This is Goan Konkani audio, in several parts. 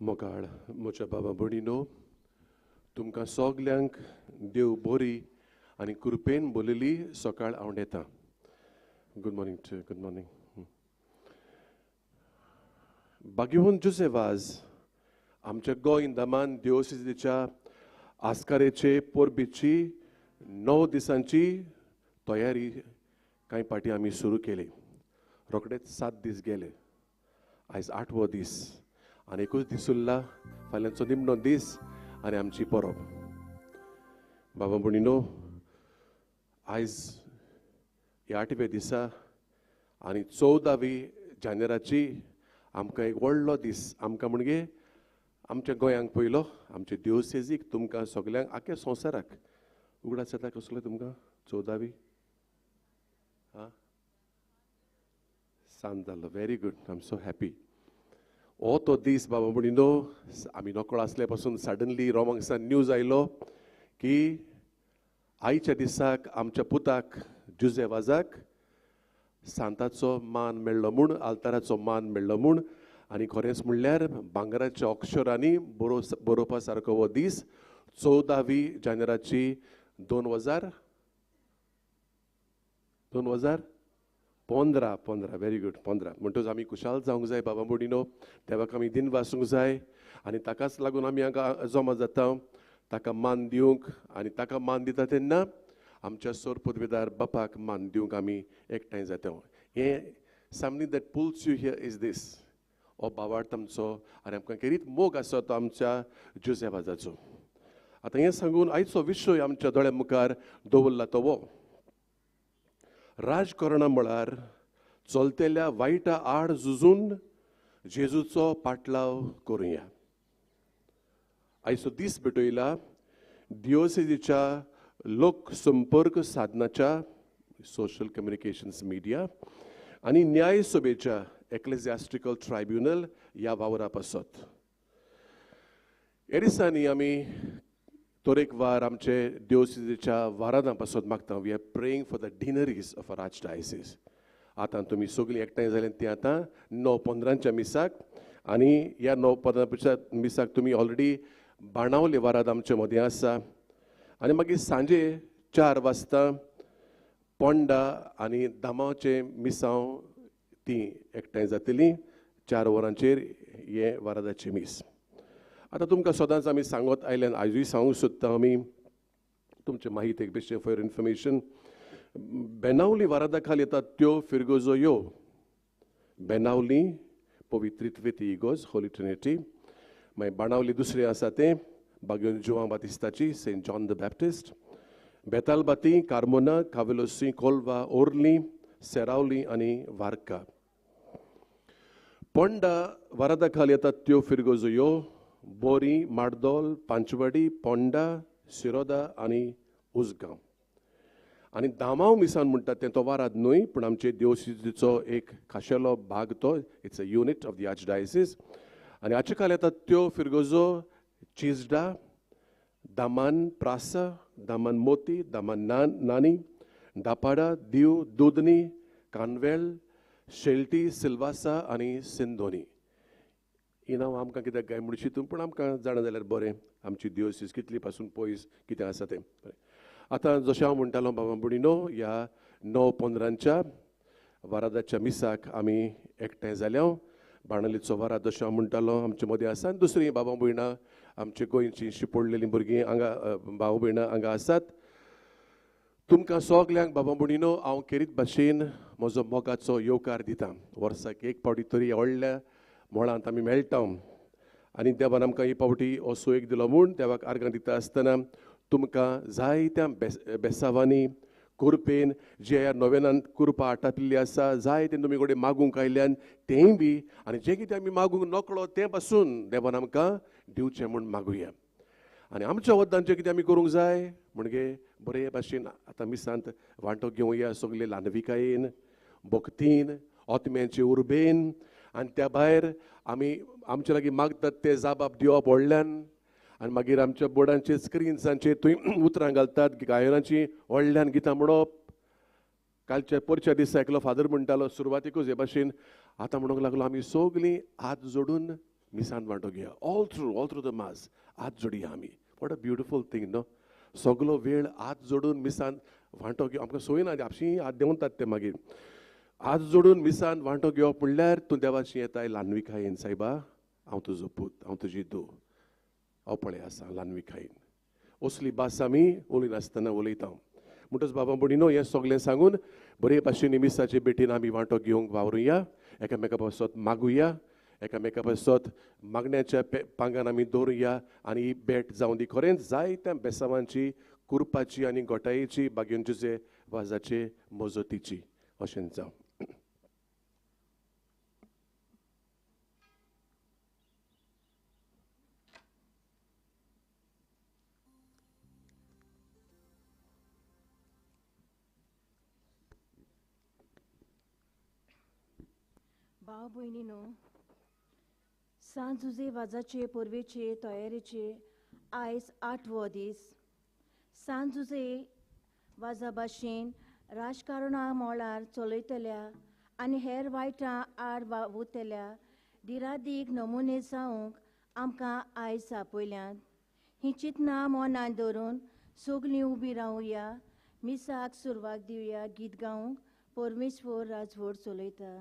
मोगाळ म्हज्या बाबा भयणीनो, तुमकां सगल्यांक देव बरी आनी कृपेन बोलिल्ली सकाळ आवडेता. Good morning to good morning. भाग्यवंत जुझे वाज आमच्या गोंय दमान दिवसीच्या आस्कारेचे परबेची 9 दिसांची तयारी कांय पाटी आमी सुरू केली. रोखडेच 7 दीस गेले, आयज 8वो दीस आनी एकूच दीस उरला, फाल्यांचो निमणो दीस आनी आमची परब. बाबा भयणीनो, आयज ह्या 8व्या दिसा आनी 14 जानेराची आमकां एक व्हडलो दीस, आमकां म्हणजे आमच्या गोंयांक पयलो, आमचे दिवसेजीक, तुमकां सगल्यांक, आख्या संवसाराक उगडास जाता कसलो तुमकां 14वी आं सांत जालो. Very good, I am so happy. हो तो दीस बाबा भयणीनो, आमी नकळो आसले पासून सडनली रोमांगसान न्यूज आयलो की आयच्या दिसाक आमच्या पुताक जुझे वाजाक सांताचो मान मेळ्ळो म्हूण, आल्ताराचो मान मेळ्ळो म्हूण. आनी खरेंच म्हणल्यार भांगराच्या अक्षरांनी बरोवपा सारको हो दीस, 14 जानेराची 2015 15, व्हेरी गुड, 15. म्हणटकच आमी खुशाल जावंक जाय बाबा भयणीनो, देवाक आमी दिन वासूंक जाय आनी ताकाच लागून आमी हांगा जमा जाता, ताका मान दिवंक. आनी ताका मान दिता तेन्ना आमच्या सोर पदवेदार बापाक मान दिवंक आमी एकठांय जाता. हें something that pulls you here is this, हो बावार्थ आमचो आनी आमकां खेरीत मोग आसा तो आमच्या जुझे वाजाचो. आतां हें सांगून आयचो विशय आमच्या दोळ्या मुखार दवरला तो हो राजकरणा म्हळ्यार चलतेल्या वायटा आड झुजून जेजूचो पाटलाव करुया. आयचो दीस भेटयला दिओसेजीच्या लोकसंपर्क साधनाच्या सोशल कम्युनिकेशन्स मिडिया आनी न्यायसभेच्या एक्लेजियास्टिकल ट्रायब्युनल ह्या वावरा पासत. हे दिसांनी आमी तरेकवार आमचे दिवसीच्या वारादां पासत मागता. We are praying for the deaneries of our archdiocese. आतां तुमी सगळीं एकठांय जालीं तीं आतां 9:15 मिसाक, आनी ह्या 9:15 मिसाक तुमी ऑलरेडी बाणावले वाराद आमचे मदीं आसा. आनी मागीर सांजे 4 वाजता पोंडा आनी दामावचे मिसांव ती एकठांय जातली 4 वरांचेर हें वारादाचें मीस. आतां तुमकां सदांच आमी सांगत आयल्यान आयजूय सांगूंक सोदता आमी तुमचे माहितेक, बेश्टे फॉर इन्फॉर्मेशन, बेनावली वारादा खाल येतात त्यो फिरगोजो यो बेनावली पवित्रित्वेती इगोज होली ट्रिनिटी, मागीर बाणावली दुसरें आसा तें बाग्योन जुवां बातिस्ताची saint John the Baptist, Betalbatim, Carmona, Cavelossim, Colva, Orly, Seraulim आनी वार्का. पोंडा वारादा खाल येतात त्यो फिरगोजो यो बोरी, मार्दोल, पांचवाडी, पोंडा, सिरोदा आनी उजगांव. आनी दामाव मिसान म्हणटात तें तो वाराद न्हय, पूण आमचे देवसिचो एक खाशेलो भाग तो, it's a unit of the archdiocese. आनी हाचे खाल येतात त्यो फिरगोजो चिजडा, दामान प्रासा, दामान मोती, दामान नानी, दापाडा, दीव, दुदनी, कानवेल, शेल्टी, सिल्वासा आनी सिंदोनी. ही नांव आमकां कित्याक काय म्हणशी तूं, पूण आमकां जाणा जाल्यार बरें आमची दिवसीस कितली पासून पयस कितें आसा तें. आतां जशें हांव म्हणटालो बाबा भयणीनो, ह्या 9:15 वारादाच्या मिसाक आमी एकठांय जाल्या. बाणालीचो वाराद जशें हांव म्हणटालो आमचे मदीं आसा, आनी दुसरीं बाबा भयणां आमचे गोंयचीं शिपोडलेलीं भुरगीं हांगा, भाव भयणां हांगा आसात. तुमकां सगल्यांक बाबा भयणीनो हांव खेरीत भाशेन म्हजो मोगाचो येवकार दिता. वर्साक एक फावटी तरी व्हडल्या मोळांत आमी मेळटा आनी देवान आमकां ही पावटी हो सोयीक दिलो म्हूण देवाक आर्गां दिता आसतना तुमकां जायत्या बेसावांनी कुरपेन जे ह्या नोवेनान कुरपा आटापिल्ली आसा, जाय तें तुमी कडेन मागूंक आयल्यान तेंय बी, आनी जें कितें आमी मागूंक नकळो तें पासून देवान आमकां दिवचें म्हूण मागुया. आनी आमच्या वद्दान जें कितें आमी करूंक जाय म्हणजे बरे भाशेन आतां मिसांत वांटो घेवया सगळे ल्हानविकायेन, भक्तीन, आत्म्याचे उर्बेन. आनी त्या भायर आमी आमचे लागीं मागतात ते जाबाब दिवप व्हडल्यान, आनी मागीर आमच्या बोर्डांचेर स्क्रिन्सांचेर थंय उतरां घालतात, गायनाची व्हडल्यान गितां म्हणप. कालच्या परच्या दिसा एकलो फादर म्हणटालो सुरवातीकूच हे भाशेन आतां म्हणूंक लागलो आमी सगळीं हात जोडून मिसान वांटो घेया. All through the mass हात जोडया आमी. What a beautiful thing न्हू. सगलो वेळ हात जोडून मिसान वांटो घेवप आमकां सोय ना, आपशी हात देंवतात ते मागीर. हात जोडून मिसान वांटो घेवप म्हणल्यार तूं देवाशी येताय ल्हानविकायेन, सायबा हांव तुजो पूत, हांव तुजी धूव, हांव पळय आसा ल्हानविकायेन. असली भास आमी उलयनासतना उलयता. म्हणटच बाबा भयणीनो हें सगळें सांगून बरे भाशेन मिसाचे भेटीन आमी वांटो घेवंक वावरुया, एकामेका पासत मागुया, एकामेका पासत मागण्याच्या पांगान आमी दवरुया आनी ही भेट जावं दी खरेंच जायत्या बेसावांची, कुरपाची आनी गोटायेची बागेंचे वाजाचे मजतीची. अशें जावं. भाव भयणीनो, सांज जुजे वाजाचे परवेचे तयारेचे आयज 8वो दीस. सांज जुजे वाजा भाशेन राजकारणा मळार चलयतल्या आनी हेर वायटां आड वावुरतल्या दिरादीक नमुने जावंक आमकां आयज आपयल्यात. हीं चिंतनां मनान दवरून सगलीं उबीं रावया, मिसाक सुरवात दिवया गीत गावंक. परमेश्वर राजवट चलयता.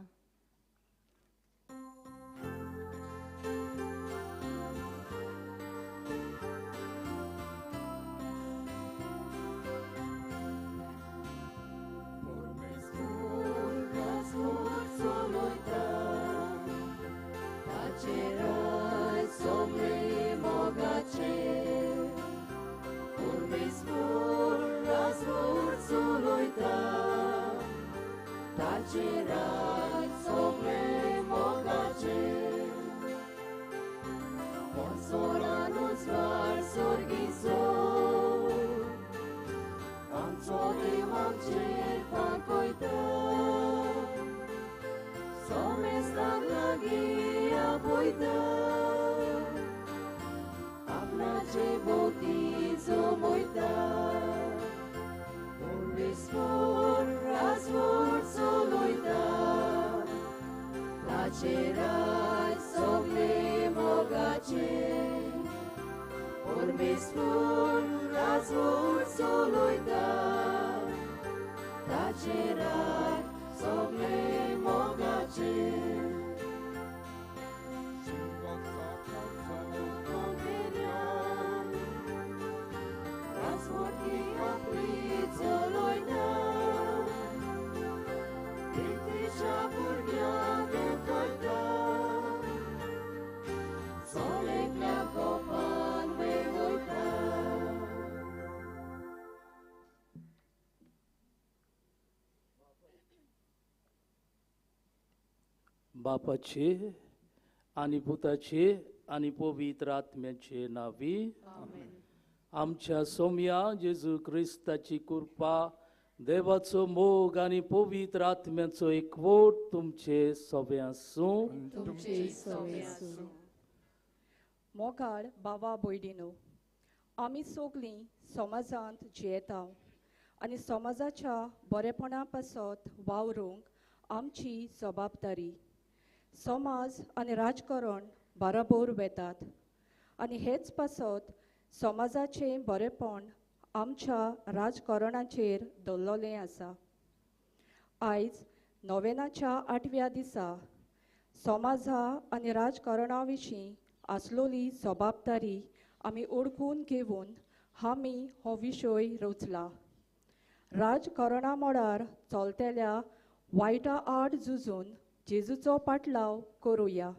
बापाचे आनी पुताचे आनी पवित्र आत्म्याचे नांवी आमच्या सोम्या जेजू क्रिस्ताची कृपा, देवाचो मोग आनी पवित्र आत्म्याचो एकवट तुमचे सगळे आसूं. मोगाळ बाबा भयणीनो, आमी सगळीं समाजांत जियेता आनी समाजाच्या बरेपणा पासत वावरूंक आमची जबाबदारी. समाज आनी राजकारण बराबर वेतात आनी हेच पासत समाजाचें बरेपण आमच्या राजकारणाचेर दवरलें आसा. आयज नोवेनाच्या 8व्या दिसा समाजा आनी राजकारणा विशीं आसलोली जबाबदारी आमी ओळखून घेवन आमी हो विशय रचला. राजकारणा मळार चलतल्या वायटा आड झुजून जेजूचो पाटलाव करुया.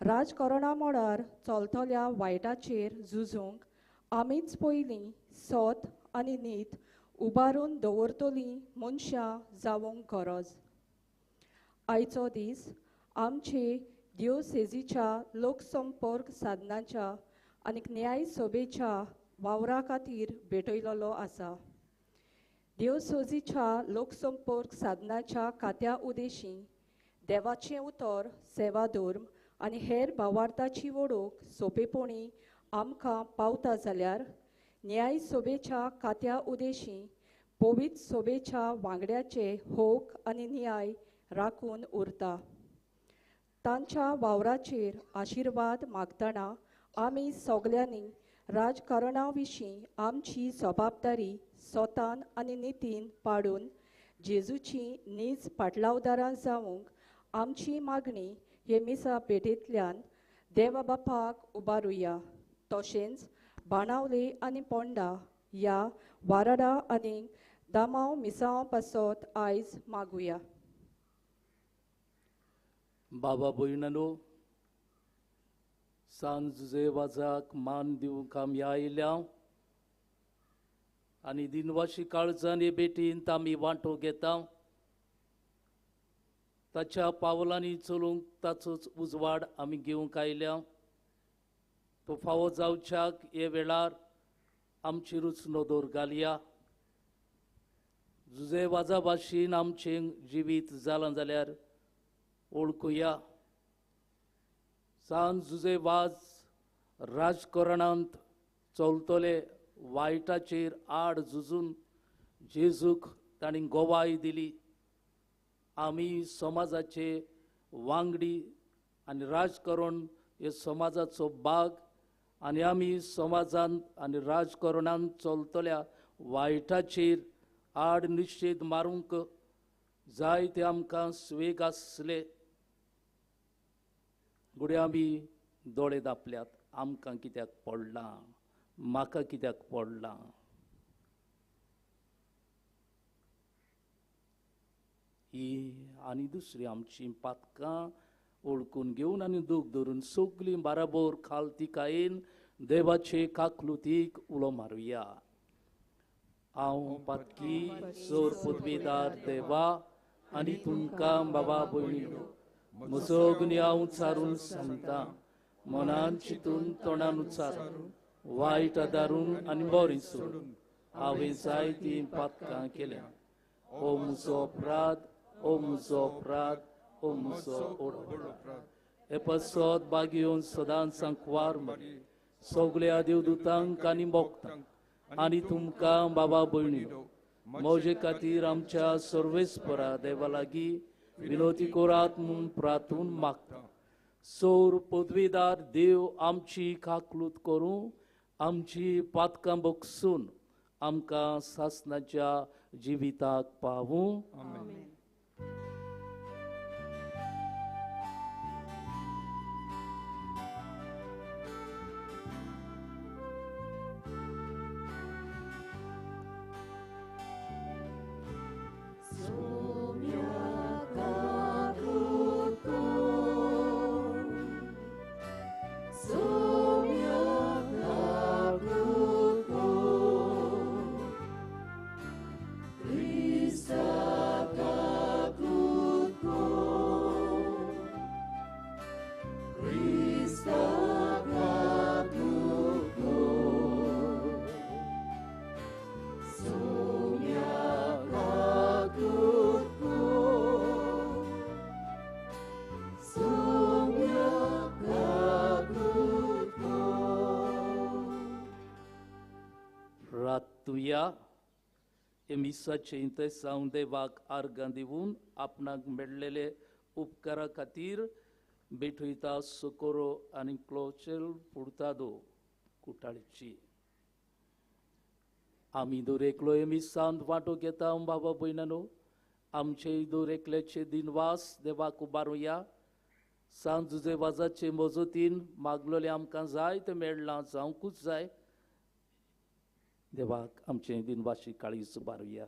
राजकारणा मळार चलतल्या वायटाचेर झुजूंक आमीच पयलीं सत आनी नीत उबारून दवरतलीं मनशां जावंक गरज. आयचो दीस आमचे दियोसेजीच्या लोकसंपर्क साधनाच्या आनी न्याय सभेच्या वावरा खातीर भेटयलेलो आसा. दियोसोजीच्या लोकसंपर्क साधनाच्या खात्या उदेशी देवाचें उतर, सेवा धर्म आनी हेर भावार्थाची वळख सोंपेपणी आमकां पावता जाल्यार न्याय सभेच्या खात्या उदेशी पवित्र सभेच्या वांगड्याचे होक आनी न्याय राखून उरता. तांच्या वावराचेर आशिर्वाद मागतना आमी सगल्यांनी राजकारणा विशीं आमची जबाबदारी स्वतान आनी नितीन पाडून जेजूची नीज पाटलावदारां जावंक आमची मागणी हे मिसा पेटेंतल्यान देवा बापाक उबारुया. तशेंच बाणावले आनी पोंडा ह्या वाराडा आनी दामांव मिसांव पासत आयज मागुया. बाबा भयणांनो, सांज जुजे वाजाक मान दिवंक आमी आयल्या आनी दिनवाशी काळजान हे भेटींत आमी वांटो घेता. ताच्या पावलांनी चलूंक ताचोच उजवाड आमी घेवंक आयल्या. तो फावो जावच्याक हे वेळार आमचेरूच नदर घालया. जुजे वाजा भाशेन आमचें जिवीत जालां जाल्यार वळखुया. सांज जुजे वाज राजकारणांत चलतले वायटाचेर आड झुजून जेजूक तांणी गवाय दिली. आमी समाजाचे वांगडी आनी राजकारण हे समाजाचो भाग आनी आमी समाजांत आनी राजकारणांत चलतल्या वायटाचेर आड निशेध मारूंक जाय ते आमकां स्वेग आसले. घडये आमी दोळे दापल्यात, आमकां कित्याक पडलां, म्हाका कित्याक पडलां. ही आनी दुसरी आमची पातकां ओळखून घेवन आनी दूख धरून सगळीं बाराबोर खालतिकायेन देवाचे काकलुतीक उलो मारुया. हांव पातकी सोर पदवीदार देवा आनी तुमकां बाबा भयणीनो म्हजो गुन्यांव उच्चारून सांगता, मनान चिंतून तोंडान उच्चारून वायट आदारून आनी बरें सोडून हांवें जायतीं पातकां केल्या. ओ म्हजो अपराध, ओ म्हजो अपराध, ओ म्हजो व्हड अपराध. हे पासत बागेवन सदांच सांकवार मरे सगळ्या देवदूतांक आनी भक्तांक आनी तुमकां बाबा भयणीनो म्हजे खातीर आमच्या सर्वेस्परा देवा लागीं विनोती करात म्हूण प्रार्थून मागता. सोर पदवीदार देव आमची काकलूत करूं, आमची पातकां बगसून आमकां सासणाच्या जिविताक पावूं. आमेन. हे मिसाचे इंतेसांव देवाक आर्गां दिवन आपणाक मेळ्ळेले उपकारा खातीर भेटयता सोकोरो आनी क्लोचेल पुर्तादो कुटाळची. आमी दर एकलो हे मिसांत वांटो घेता. बाबा भयणानो, आमचे दर एकल्याचे दिनवास देवाक उबारुया. सांज जुजे वाजाचे मजतीन मागलोले आमकां जाय तें मेळ्ळां जावंकूच जाय. देवाक आमचे दिनवाशी काळीज उबारुया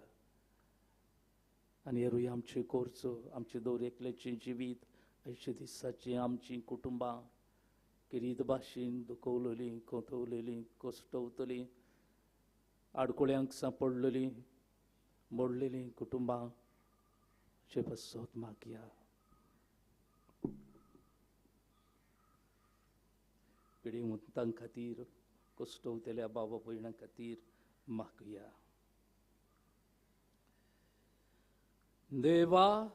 आनी हेरूय आमचे कोर्चो आमचे दर एकल्याचें जिवीत आयच्या दिसाचीं आमचीं कुटुंबां किरीत भाशेन दुखवलेलीं, कोंतवलेलीं, कश्टवतलीं, आडकुळ्यांक सांपडलेलीं, मोडलेलीं कुटुंबां चे पासत मागया. पिडिवंतां खातीर, कश्टवतल्या बाबा भयणां खातीर मागया. देवा,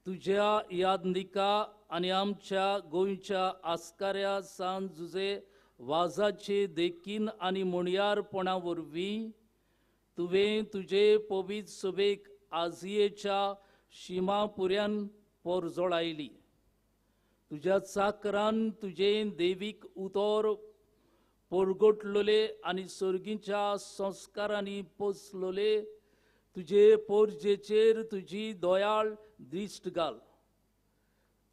तुज्या यादनिका आनी आमच्या गोंयच्या आस्काऱ्या सांज जुजे वाजाचे देखीन आनी मुणयारपणा वरवीं तुवें तुजे पवित्र सभेक आजियेच्या शिमा पुऱ्यान पोरजोळायली. तुज्या चाकरान तुजें देवीक उतर परगटलोले आनी सर्गीच्या संस्कारांनी पोसलोले तुजे पोरजेचेर तुजी दयाळ दिश्ट घाल.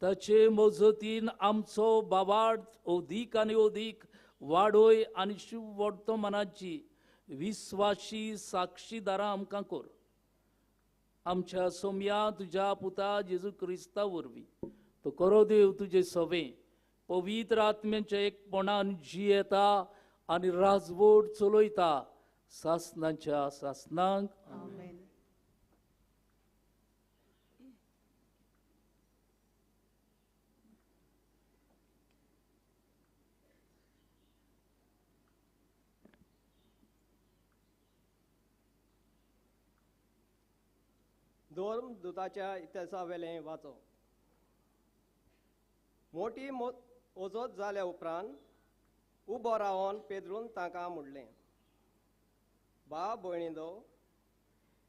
ताचे मजतीन आमचो बाबार्थ अदीक आनी अदीक वाडय आनी शुभ वर्तमानाची विस्वाशी साक्षीदारां आमकां कर. आमच्या सोम्या तुज्या पुता जेजू क्रिस्ता वरवीं तो करो देव तुजे सवे पवित्र आत्म्याच्या एकपणान जियेता आनी राजवट चलयता सासनाच्या सासनांक. आमेन. धर्म दुताच्या इतिहासावेलें वाचो. मोटी ओजोत जाल्या उपरांत उबो रावन पेद्रून तांकां म्हणलें, भाव भयणींनो,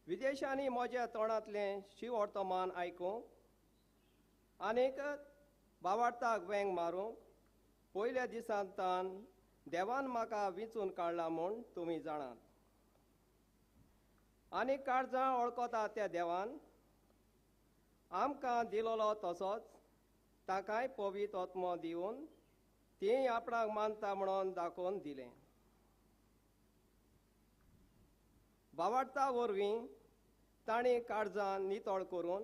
विदेशांनी म्हज्या तोंडांतलें शिवर्तमान आयकूंक आनीक बावार्थाक वेंग मारूंक पयल्या दिसांतान देवान म्हाका विंचून काडला म्हूण तुमी जाणात. आनी काळजां वळखता त्या देवान आमकां दिलोलो तसोच ताकाय पवित्र आत्मो दिवन तीं आपणाक मानता म्हणून दाखोवन दिलें. बावार्ता वरवीं तांणी काळजां नितळ करून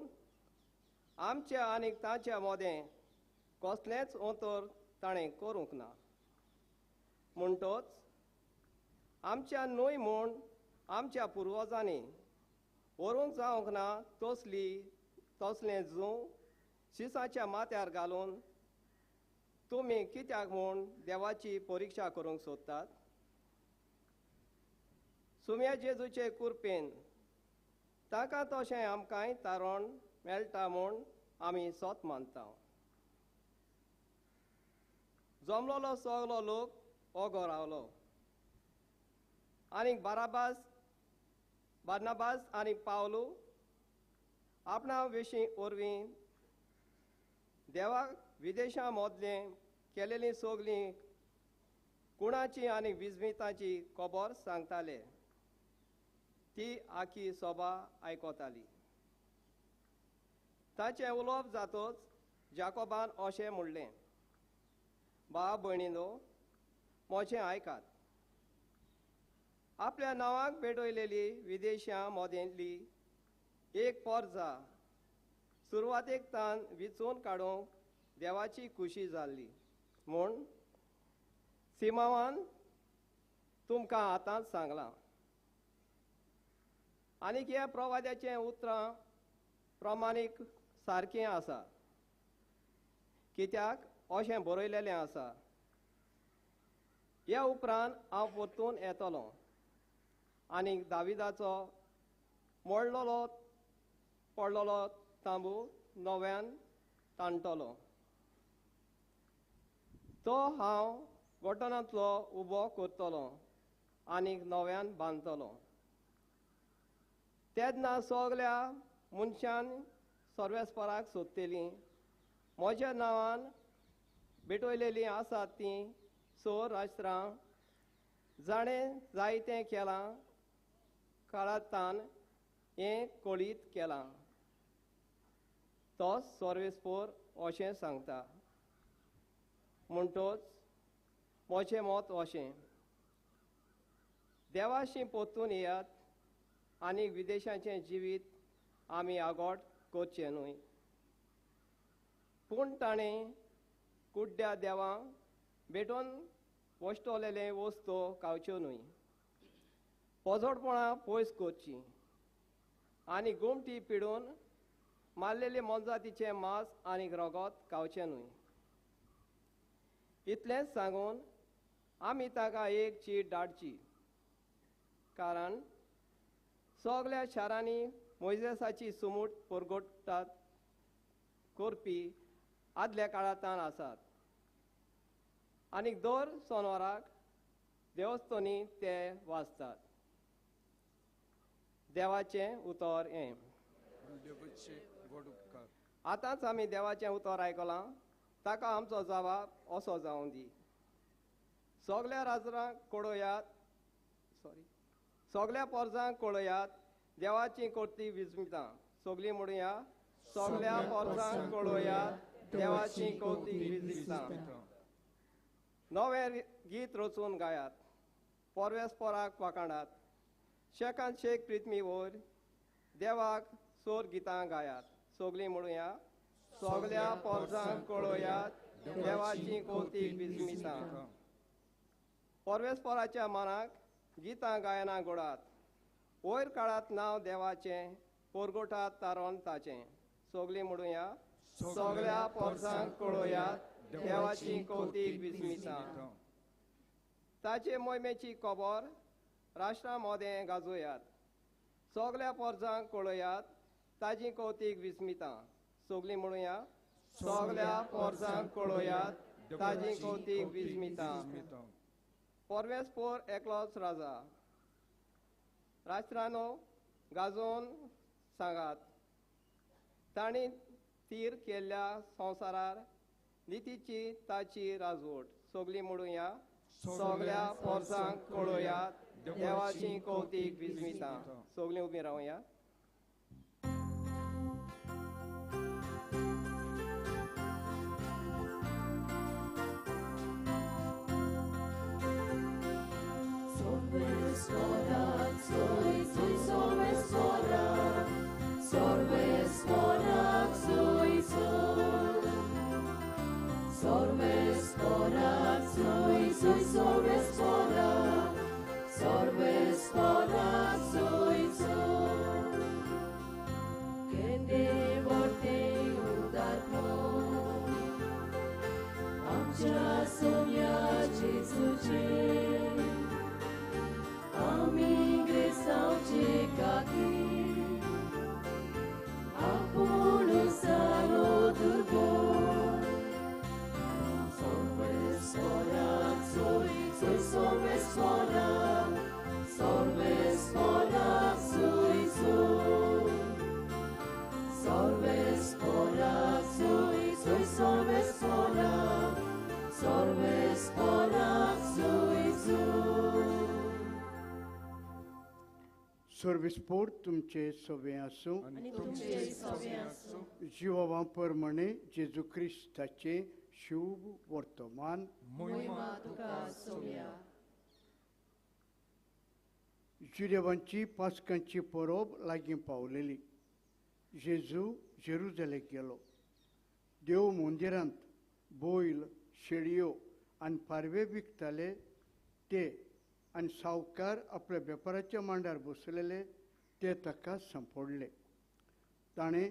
आमच्या आनी तांच्या मदें कसलेंच अंतर ताणें करूंक ना. म्हणटोच आमच्या न्हय म्हूण आमच्या पुर्वजांनी व्हरूंक जावंक ना तसली तसलें जूं शिसाच्या माथ्यार घालून तुमी कित्याक म्हूण देवाची परिक्षा करूंक सोदतात? सुम्या जेजूचे कुरपेन ताका तशें आमकांय तारण मेळटा म्हूण आमी सोत मानता. जमलोलो सगलो लोक ओगो रावलो आनी बार्नाबास आनी पावलू आपणा विशीं वरवीं देवाक विदेशां मदले केलेलीं सगलीं कुणाची आनी विस्मिताची खबर सांगताले. ती आखी सभा आयकताली. ताचें उलोवप जातोच जाकोबान अशें म्हणलें, भाव भयणीनो, म्हजें आयकात. आपल्या नांवाक भेटयलेली विदेशां मदेंतली एक पोरजा सुरवातेक तान विचून काडूंक देवाची खुशी जाल्ली म्हूण सिमावान तुमकां आतांच सांगलां. आनीक ह्या प्रवाद्याचें उतरां प्रमाणीक सारकें आसा, कित्याक अशें बरयलेलें आसा, ह्या उपरांत हांव परतून येतलो आनी दाविदाचो मोडलेलो पडलेलो तांबू नव्यान ताणटलो. तो हांव गोठणांतलो उबो करतलो आनी नव्यान बांदतलो. तेन्ना सगल्या मनशान सर्वेस्पराक सोदतलीं. म्हज्या नांवान भेटयलेलीं आसात तीं स राष्ट्रां जाणें जायतें केलां काळांतान हें कळीत केलां. तो सर्वेस्पोर अशें सांगता. म्हणटोच म्हजें मत अशें, देवाशी परतून येयात आनी विदेशाचें जिवीत आमी आगोट करचें न्हय. पूण ताणें कुड्ड्या देवांक भेटोवन वश्टवलेले वस्तू खावच्यो न्हय, पोजोडपणां पयस करचीं आनी गोमटी पिडून मारलेले मोनजातीचें मांस आनी रगत खावचें न्हय. इतलेंच सांगून आमी ताका एक चीट धाडची, कारण सगल्या शारांनी मोयजेसाची सुमूट परगटात करपी आदल्या काळांतान आसात आनी दर सोनवाराक देवस्थानी ते वाचतात. देवाचें उतर हें. आतांच आमी देवाचें उतर आयकलां, ताका आमचो जवाब असो जावं दी. सगल्या राजरांक कळयात, सॉरी, सगल्या पोरजांक कळयात देवाची कोर्ती विस्मितां. सगलीं म्हणुया, सगल्या पोरजांक कळयात देवाची कोर्ती विस्मितां. नवें गीत रचून गायात, पोरवेस पोराक वाखाणात, शेकान शेक प्रिथमी वयर देवाक सोर गितां गायात. सगलीं म्हणुया, सगल्या पोरजांक कळयात देवाची कोर्ती विस्मितां. पोरवेस पोराच्या मनाक गितां गायनां गोडात, वयर काळात नांव देवाचें, पोरगोटात तारोन ताचें. सगलीं म्हणुया, सगल्या पोरसांक कळयात देवाची कौतीक विस्मितां. ताचे मोहिमेची खबर राष्ट्रा मोदें गाजोयात, सगल्या पोरसांक कळयात ताची कौतीक विस्मितां. सगलीं म्हणुया, सगल्या पोरसांक कळयात ताची कौतीक विस्मितां. पोरवेस पोर एकलोच राजा, राष्ट्रानो गाजोवन सांगात, तांणी थीर केल्ल्या संवसारार नितीची ताची राजवट. सगलीं म्हणुया, सगल्या पोरसांक कळयात देवाची कौतीक विस्मितां. सगलीं उबीं रावया. सर्विसपोर तुमचे सवे आसूं, जिवां प्रमाणे जेजू क्रिस्ताचें शुभ वर्तमान. जुदेवांची पास्कांची परब लागीं पावलेली. जेजू जेरुजलेक गेलो. देव मंदिरांत बैल, शेळयो आनी पारवे विकताले ते आनी सावकार आपल्या वेपाराच्या मांडार बसलेले ते ताका सांपडले. ताणें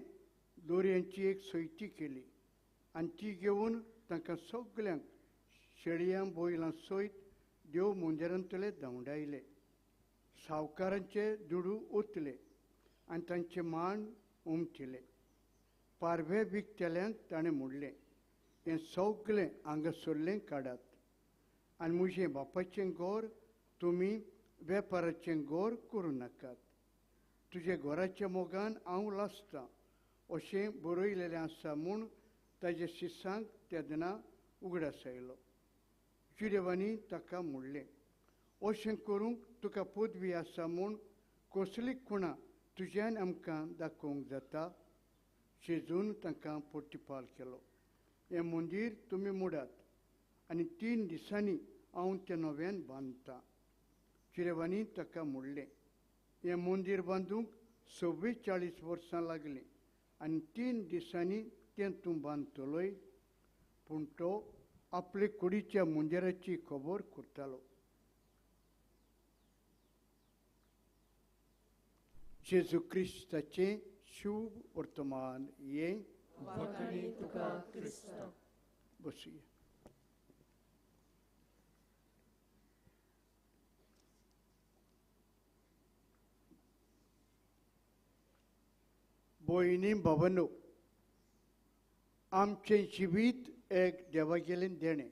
दोरयांची एक सयती केली आनी ती घेवन तांकां सगल्यांक शेळयां बैलां सयत देव मंदिरांतले धांवडायले. सावकारांचे दुडू ओतले आनी तांचे मान उमथिले. पारवे विकतल्यांक ताणें म्हणलें, हें सगलें हांगासरलें काडात आनी म्हजें बापाचें घर तुमी वेपाराचें घर करूं नाकात. तुज्या घराच्या मोगान हांव लासतां अशें बरयलेलें आसा म्हूण ताज्या शिसांक तेन्ना उगडास आयलो. जुदेवांनी ताका म्हणलें, अशें करूंक तुका पदवी आसा म्हूण कसली खुणा तुज्यान आमकां दाखोवंक जाता? जेजून तांकां प्रतिपाल केलो, हें मंदीर तुमी मोडात आनी 3 दिसांनी हांव तें नव्यान बांदतां. जुदेवांनी ताका म्हणलें, हें मंदीर बांदूंक 44 वर्सां लागलीं आनी 3 दिसांनी तें तूं बांदतलोय? पूण तो आपले कुडीच्या मंदिराची खबर करतालो. जेजू क्रिस्ताचें शुभ वर्तमान हें. बसुया. भयणी भावांनो, आमचें जिवीत एक देवागेलें देणें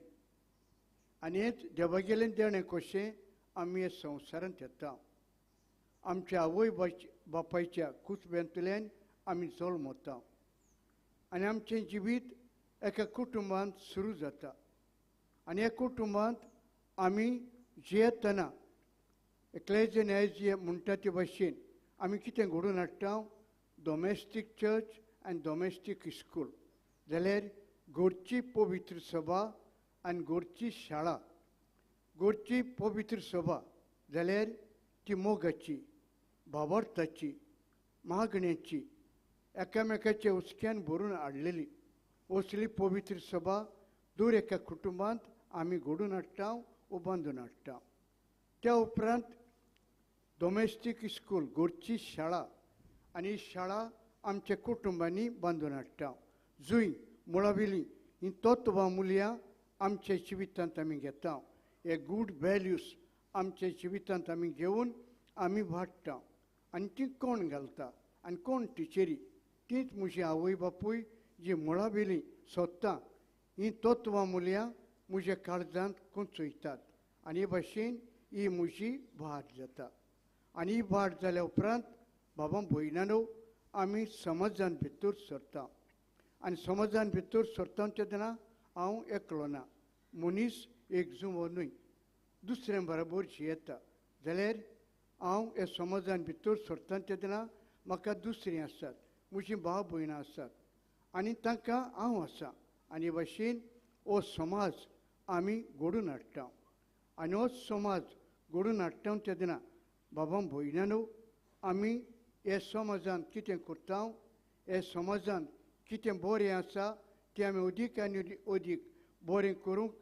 आनी हेंच देवागेलें देणें कशें आमी हे संवसारांत येता. आमच्या आवय बापायच्या कुसब्यांतल्यान आमी जल्मता आनी आमचें जिवीत एका कुटुंबांत सुरू जाता आनी ह्या कुटुंबांत आमी जियेतना एक्लेजिया न्यायजिया म्हणटा ते भाशेन आमी कितें घडोवन हाडटा डोमेस्टीक चर्च आनी डोमेस्टीक स्कूल जाल्यार घरची पवित्र सभा आनी घरची शाळा. घरची पवित्र सभा जाल्यार ती मोगाची, भावार्थाची, मागण्याची, एकामेकाच्या हुस्क्यान भरून हाडलेली असली पवित्र सभा दर एका कुटुंबांत आमी घडोवन हाडटा वो बांदून हाडटा. त्या उपरांत डोमेस्टीक स्कूल घरची शाळा आनी शाळा आमच्या कुटुंबांनी बांदून हाडटा जुंय मुळावेली ही तत्वां मुल्यां आमच्या जिवितांत आमी घेता. हे गूड व्हॅल्यूज आमच्या जिवितांत आमी घेवन आमी वाडटा आनी ती कोण घालता आनी कोण टिचरी तीच म्हजी आवय बापूय जी मुळावेली सोदता ही तत्वां मुल्यां म्हज्या काळजांत कोंचयतात आनी हे भाशेन ही म्हजी वाड जाता. आनी ही वाड जाल्या उपरांत बाबा भयणानो आमी समाजान भितर सरता आनी समाजान भितर सरता तेन्ना हांव एकलो ना, मनीस एक जुंवो न्हय दुसऱ्या बरोबर जियेता जाल्यार हांव ह्या समाजान भितर सरता तेन्ना म्हाका दुसरीं आसात, म्हजीं भाव भयणां आसात आनी तांकां हांव आसा आनी हे भाशेन हो समाज आमी घडोवन हाडटा आनी हो समाज घडोवन हाडटा तेन्ना बाबा भयणानो आमी ह्या समाजांत कितें करता, ह्या समाजांत कितें बरें आसा तें आमी अदीक आनी अदीक बरें करूंक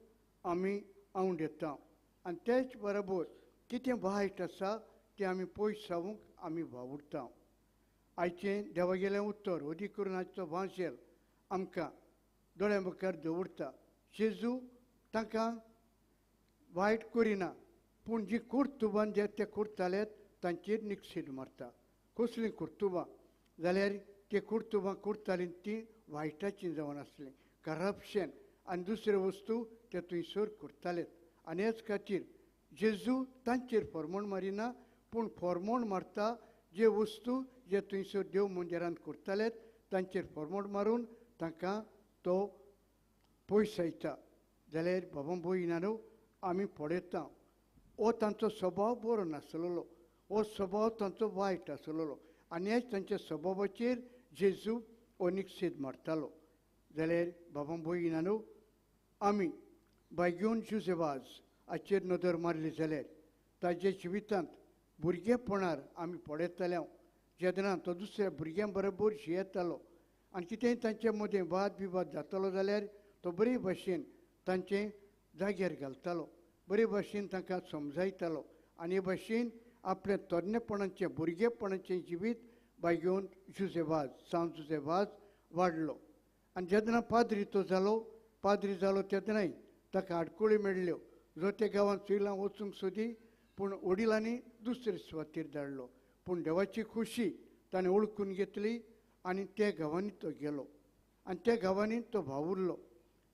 आमी आवड येता आनी तेच बरोबर कितें वायट आसा तें आमी पयस जावंक आमी वावुरता. आयचें देवागेलें उत्तर अदीक करून आयचो वांशेल आमकां दोळ्यां मुखार दवरता. जेजू तांकां वायट करिना पूण जी कर्तुबां जे ते करताले तांचेर निक्षेप मारता. कसलीं कर्तुबां जाल्यार ते कर्तुबां करतालीं तीं वायटाचीं जावन आसलीं, करप्शन आनी दुसऱ्यो वस्तू ते थंयसर करतालेत आनी हेच खातीर जेजू तांचेर फॉर्मोण मारिना पूण फॉर्मोण मारता जे वस्तू जे थंयसर देव मंदिरांत करतालेत तांचेर फॉर्मोण मारून तांकां तो पयसायता. जाल्यार बाबा भयणानो आमी पळयता हो तांचो स्वभाव बरो नासलेलो, हो स्वभाव तांचो वायट आसलेलो आनी हेच तांच्या स्वभावाचेर जेजू हो निक्षेप मारतालो. जाल्यार बाबा भयणानो आमी बायगेवन जुजेवाज हाचेर नदर मारली जाल्यार ताज्या जिवितांत भुरगेपणार आमी पळयताले जेन्ना तो दुसऱ्या भुरग्यां बरोबर जियेतालो आनी कितेंय तांचे मदें वाद विवाद जातालो जाल्यार तो बरे भाशेन तांचें जाग्यार घालतालो, बरे भाशेन तांकां समजायतालो आनी हे भाशेन आपलें तरणेपणाचें भुरगेपणाचें जिवीत बायगेवन जुजेवाज सांत जुजेवाज वाडलो. आनी जेन्ना पाद्री तो जालो, पाद्री जालो तेन्नाय ताका आडखळी मेळ्ळ्यो. जो त्या गांवांत चुयलां वचूंक सोदी पूण वडिलांनी दुसरे सुवातेर धाडलो पूण देवाची खुशी ताणें वळखून घेतली आनी त्या गांवांनी तो गेलो आनी त्या गांवांनी तो वावुरलो.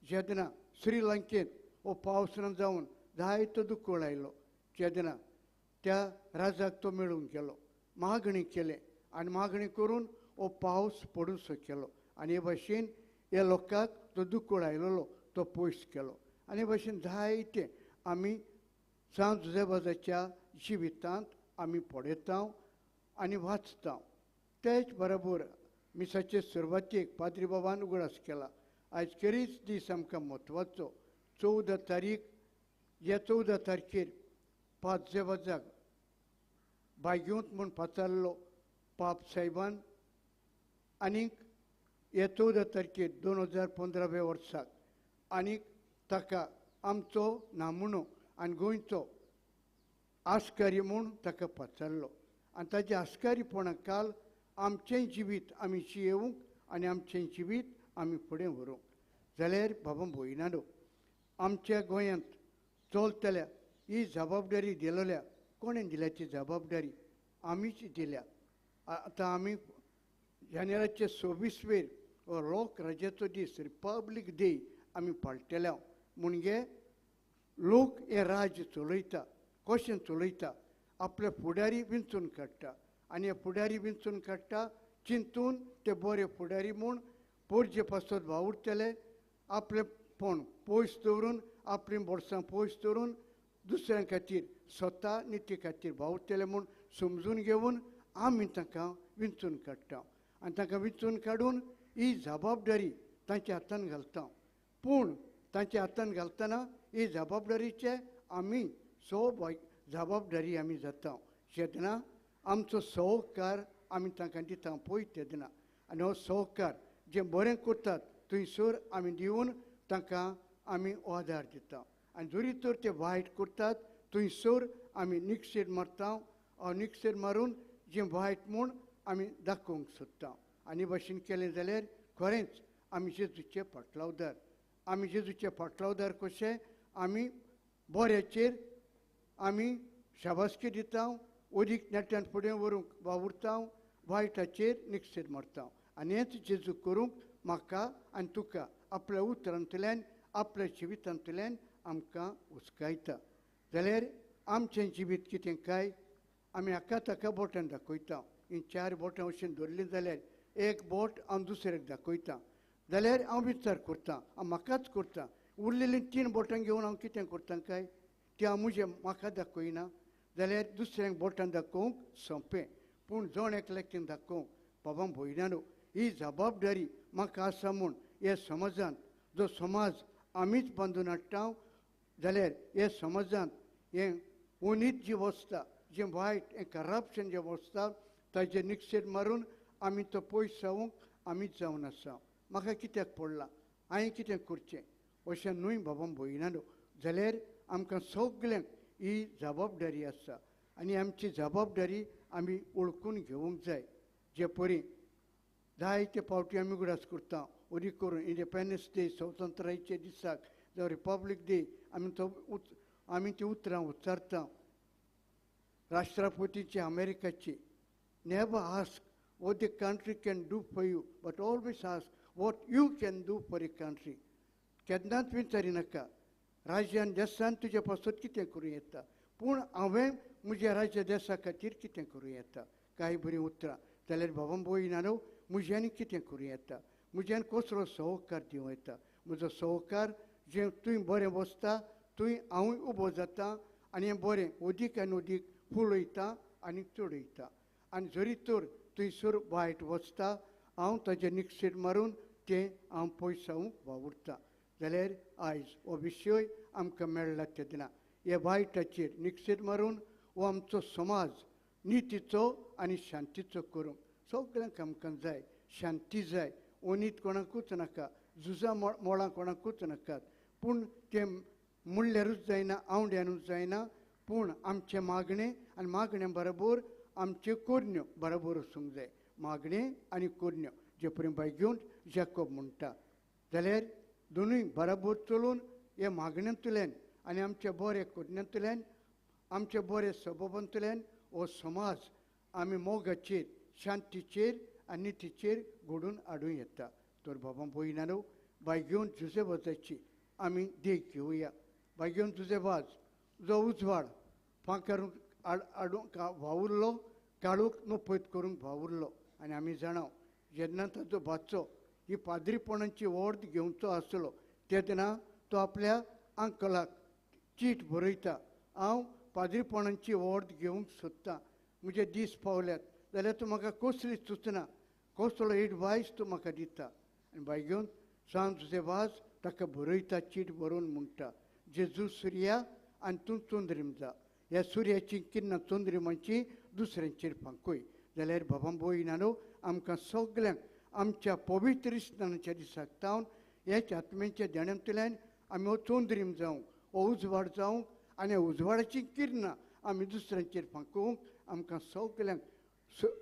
जेन्ना श्रीलंकेंत हो पावस ना जावन जायतो दुकळ आयलो तेन्ना त्या राजाक तो मेळूंक गेलो, मागणी केलें आनी मागणी करून हो पावस पडूंसो केलो आनी हे भाशेन ह्या लोकांक तो दुकळ आयलेलो तो पयस केलो. आनी हे भाशेन जायते आमी सांत जुजेवाजाच्या जिवितांत आमी पळयता आनी वाचता. तेच बरोबर मिसाचे सुरवातेक पाद्री बाबान उगडास केला आयज खेरीच दीस आमकां म्हत्वाचो 14 तारीख. ह्या 14 तारखेर पाद जुजेवाजाक बायगेवंत म्हूण पाचारलो पाप साहेबान आनीक ह्या 14 तारखेर 2015 वर्साक आनीक ताका आमचो नामणो आनी गोंयचो आस्कारी म्हूण ताका पाचारलो आनी ताच्या आस्कारीपणा काल आमचें जिवीत आमी जियेवंक आनी आमचें जिवीत आमी फुडें व्हरूंक. जाल्यार बाबा भयणानो आमच्या गोंयांत चलतल्या ही जबाबदारी दिलेल्या कोणें दिल्या ती जबाबदारी आमीच दिल्या. आतां आमी जानेराचे 26वेर हो लोक राजाचो दीस रिपब्लीक डे आमी पाळटले म्हणजे लोक हें राज्य चलयता. कशें चलयता? आपले फुडारी विंचून काडटा आनी हे फुडारी विंचून काडटा चिंतून ते बरे फुडारी म्हूण पोरजे पासत वावुरतले आपलेपण पयस दवरून आपलीं बोडसां पयस दवरून दुसऱ्यां खातीर स्वता निती खातीर वावुरतले म्हूण समजून घेवन आमी तांकां विंचून काडटा आनी तांकां विंचून काडून ही जबाबदारी तांच्या हातान घालता. पूण तांच्या हातान घालतना ही जबाबदारीचे आमी सो जबाबदारी आमी जाता जेन्ना आमचो सहकार आमी तांकां दिता पळय तेन्ना आनी हो सहकार जे बरें करतात थंयसर आमी दिवन तांकां आमी आदार दिता आनी जरी तर ते वायट करतात थंयसर आमी निक्षेर मारता निक्षेर मारून जें वायट म्हूण आमी दाखोवंक सोदता. आनी भशेन केलें जाल्यार खरेंच आमी जेजूचे फाटलावदार आमी जेजूचे फाटलावदार कशे आमी बऱ्याचेर आमी शाबासकी दिता अदीक नेटान फुडें व्हरूंक वावुरता वायटाचेर निक्षेर मारता. आनी हेंच जेजू करूंक म्हाका आनी तुका आपल्या उतरांतल्यान आपल्या जिवितांतल्यान आमकां उस्कायता. जाल्यार आमचें जिवीत कितें काय आमी हाका ताका बोटान दाखयता. हीं चार बोटां अशीं धरलीं जाल्यार एक बोट हांव दुसऱ्याक दाखयता जाल्यार हांव विचार करता हांव म्हाकाच करता उरलेलीं तीन बोटां घेवन हांव कितें करता काय तें हांव म्हजें म्हाका दाखयना जाल्यार दुसऱ्यांक बोटां दाखोवंक सोंपें. पूण जण एकल्याक तें दाखोवंक बाबा भयणानो ही जबाबदारी म्हाका आसा म्हूण ह्या समाजांत जो समाज आमीच बांदून हाडटा जाल्यार ह्या समाजांत हें ओनीत जी वसता जें वायट हें करप्शन जें वसता ताजेर निक्षेप मारून आमी तो पयस जावंक आमीच जावन आसा. म्हाका कित्याक पडलां हांवें कितें करचें अशें न्हय बाबा भयणानो जाल्यार आमकां सगल्यांक ही जबाबदारी आसा आनी आमची जबाबदारी आमी वळखून घेवंक जाय. जे परी जायते फावटी आमी उगडास करता वरी करून इंडिपेंडन्स डे स्वतंत्रायच्या दिसाक जावं रिपब्लीक डे आमी तो आमी ती उतरां उच्चारता. राष्ट्रपतीची अमेरिकाची never ask what the country can do for you but always ask what you can do for a country. केन्नाच विचारिनाका राज्यान देसान तुजे पासत कितें करूं येता पूण हांवें म्हज्या राज्य देसा खातीर कितें करूं येता. कांय बरीं उतरां जाल्यार बाबा भयणानो म्हज्यान कितें करूं येता म्हज्यान कसलो सहकार दिवं येता म्हजो सहकार जें तुवें बरें बसता थंय हांवूय उबो जाता आनी हें बरें अदीक आनी अदीक फुलयता आनी चडयता. आनी जरी तर थंयसर वायट वचता हांव ताजेर निक्षेप मारून तें हांव पयसावंक वावुरता. जाल्यार आयज हो विशय आमकां मेळ्ळा तेन्ना ह्या वायटाचेर निक्षेप मारून हो आमचो समाज नितीचो आनी शांतीचो करूंक सगल्यांक आमकां जाय शांती जाय ओनीत कोणाकूच नाका झुजां मोळां कोणाकूच नाकात. पूण तें म्हणल्यारूच जायना आवड्यानूच जायना पूण आमचें मागणें आनी मागण्या बरोबर आमच्यो कोरण्यो बरोबर वचूंक जाय. मागणें आनी कोरण्यो जे परी बाय घेवन जॅकोब म्हणटा जाल्यार दोनूय बरोबर चलून हे मागण्यांतल्यान आनी आमच्या बऱ्या कोरण्यांतल्यान आमच्या बऱ्या सबावांतल्यान हो समाज आमी मोगाचेर शांतीचेर आनी नितीचेर घडोवन हाडूं येता. तर बाबा भयणानो बाय घेवन जुजे वाजाची आमी देख घेवया. बाय घेवन जुजे वाज जो उजवाड फांकारूंक हाडूंक वावुरलो काळोख नपयत करूंक वावुरलो. आनी आमी जाणा जेन्ना ताजो भाचो ही पाद्रीपणाची ऑर्द घेवचो आसलो तेन्ना तो आपल्या अंकलाक चीट बरयता हांव पाद्रीपणाची ऑर्द घेवंक सोदतां म्हजे दीस पावल्यात जाल्यार तूं म्हाका कसली सुचना कसलो एडवायस तूं म्हाका दिता. आनी बाय घेवन सांज तुजे वाज ताका बरयता चीट बरोवन म्हणटा जेजू सुर्या आनी तूं चंद्रीम जा ह्या सुर्याची किन्नां चंद्रिमाची दुसऱ्यांचेर फांकय. जाल्यार बाबा भयणानो आमकां सगल्यांक आमच्या पवित्र स्नानाच्या दिसाक तावन ह्याच आत्म्यांच्या देण्यांतल्यान आमी हो चंद्रीम जावंक हो उजवाड जावंक आनी उजवाडाची किरणां आमी दुसऱ्यांचेर फांकोवंक आमकां सगल्यांक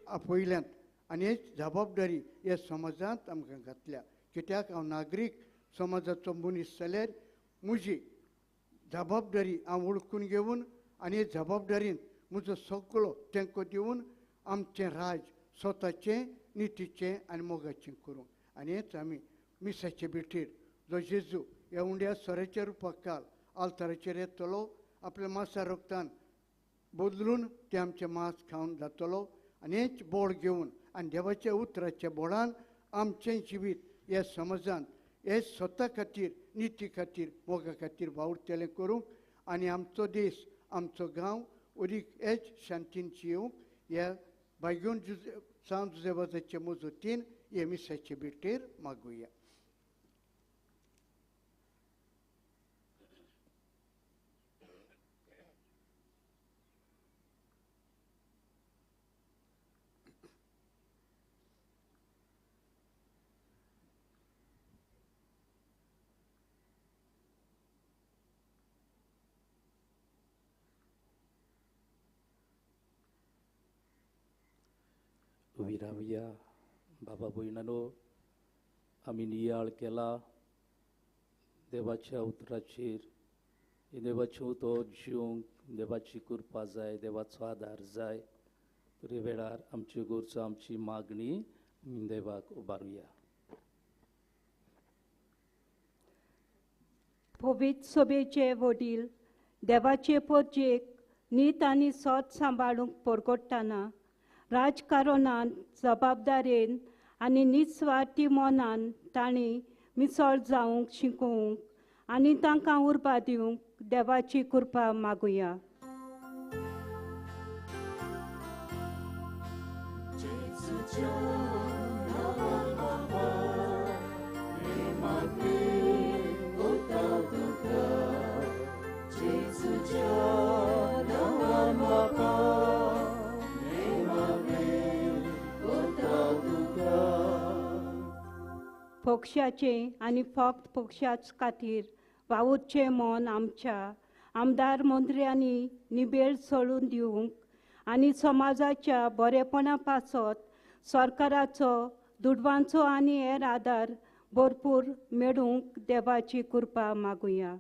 आपयल्यांत. आनी हेच जबाबदारी ह्या समाजांत आमकां घातल्या. कित्याक हांव नागरीक समाजाचो मनीस जाल्यार म्हजी जबाबदारी हांव वळखून घेवन आनी हे जबाबदारीन म्हजो सगळो तेंको दिवन आमचें राज स्वताचें नितीचें आनी मोगाचें करूंक. आनी हेच आमी मिसाचे भेटीर जो जेजू ह्या उंड्या सोऱ्याच्या रुपाक काल आल्ताराचेर येतलो आपल्या मासा रोगतान बदलून तें आमचें मांस खावन जातलो आनी हेच बोळ घेवन आनी देवाच्या उतराच्या बोळान आमचें जिवीत ह्या समाजांत हे स्वता खातीर, निती खातीर, मोगा खातीर वावुरतलें करूंक आनी आमचो देश, आमचो गांव अदीक हेच शांतीन जियोवंक ह्या बायगून सांत जुझे मजतीन हे मिसाचे भेटेर मागुया. उबी रावया. बाबा भयणानो, आमी नियाळ केला देवाच्या उतराचेर. देवाचें उतर जिवंक देवाची कृपा जाय, देवाचो आदार जाय. तरी वेळार आमच्यो गरजो, आमची मागणी आमी देवाक उबारुया. पवित्र सभेचे वडील देवाचे पोरजेक नीत आनी सोद सांबाळूंक परगट्टना राजकारणान जबाबदारेन आनी निस्वार्थी मनान तांणी मिसळ जावंक शिकोवंक आनी तांकां उर्बा दिवंक देवाची कृपा मागुया. पक्षाचे आनी फक्त पक्षाच खातीर वावुरचें मन आमच्या आमदार मंत्र्यांनी निबेळ सोडून दिवंक आनी समाजाच्या बरेपणा पासत सरकाराचो दुडवांचो आनी हेर आदार भरपूर मेळूंक देवाची कृपा मागुया.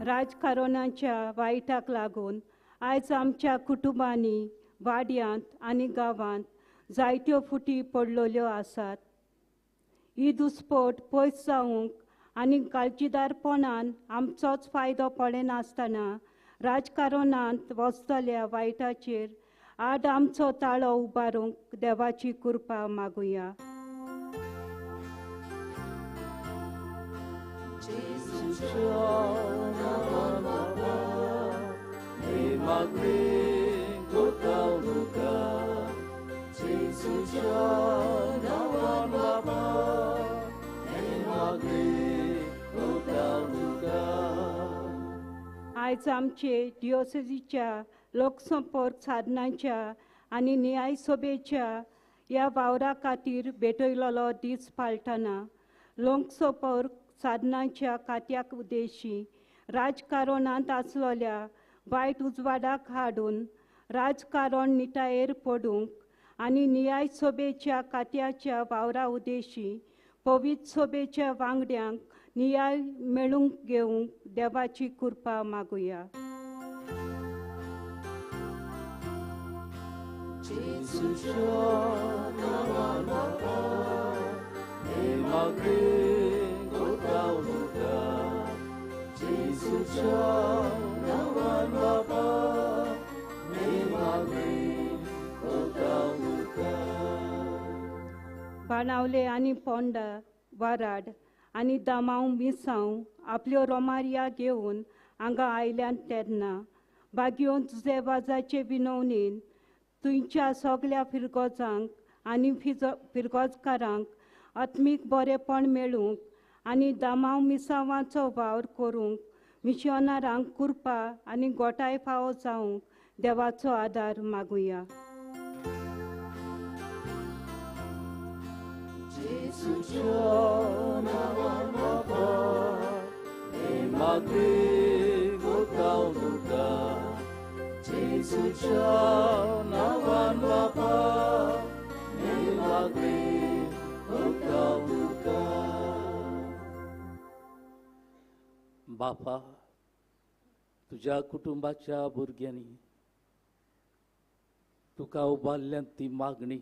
राजकारणाच्या वायटाक लागून आयज आमच्या कुटुंबांनी, वाड्यांत आनी गांवांत जायत्यो फुटी पडलेल्यो आसात. ही दुस्पोट पयस जावंक आनी काळजीदारपणान आमचोच फायदो पळयनासतना राजकारणांत वचतल्या वायटाचेर आड आमचो ताळो उबारूंक देवाची कृपा मागुया. आयज आमचे डिओसेजीच्या लोकसंपर्क साधनांच्या आनी न्याय सभेच्या ह्या वावरा खातीर भेटयलेलो दीस पाळटना लोकसंपर्क साधनांच्या खात्याक उद्देशी राजकारणांत आसलेल्या वायट उजवाडाक हाडून राजकारण निटायेर पडूंक आनी न्याय सभेच्या खात्याच्या वावरा उद्देशी पवित्र सभेच्या वांगड्यांक न्याय मेळूंक घेवंक देवाची कृपा मागुया. बाणावले आनी पोंडा, वाराड आनी दामांव मिसांव आपल्यो रोमारिया घेवन हांगा आयल्यान तेन्ना बागयोन तुजे वाजाचे विनवणीन थंयच्या सगल्या फिरगोजांक आनी फिरगोजकारांक आत्मीक बरेपण मेळूंक आनी दामांव मिसांवाचो वावर करूंक मिशनारांक कृपा आनी गोठाय फावो जावंक देवाचो आदार मागुया. बापा, तुज्या कुटुंबाच्या भुरग्यांनी तुका उबारल्यात ती मागणी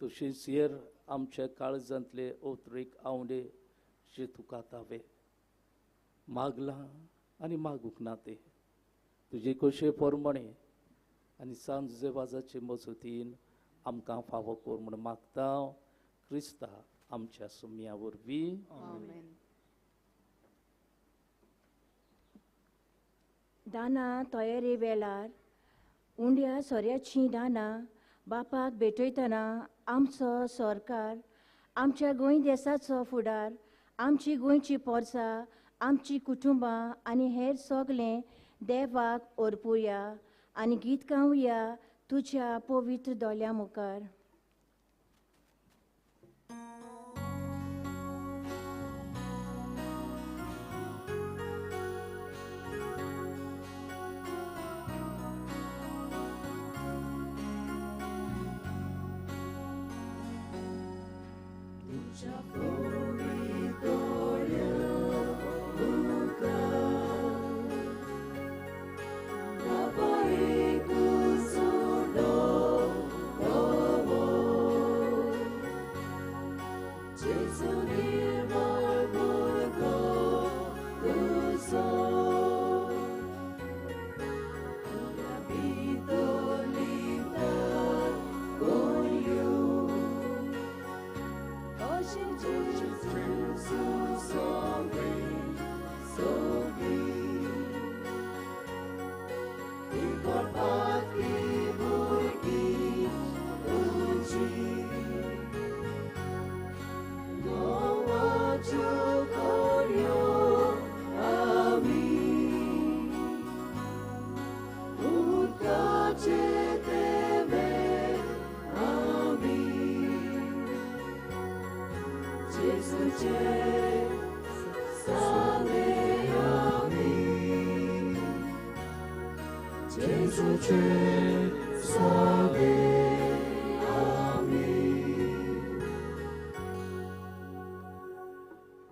तशीच हेर आमच्या काळजांतले ओतरेक आंवडे जे तुका तावे मागलां आनी मागूंक ना ते तुजे कशे प्रमाणे आनी सांज वाजाचे मजतीन आमकां फावो कर म्हूण मागता क्रिस्ता आमच्या सुम्या वरवीं. दानां तयारे वेळार उंड्या सोऱ्याचीं दानां बापाक भेटयतना आमचो सरकार, आमच्या गोंय देसाचो फुडार, आमची गोंयची पोरसां, आमची कुटुंबां आनी हेर सगळें देवाक ओरपुया आनी गीत गावया तुज्या पवित्र दोळ्यां मुखार.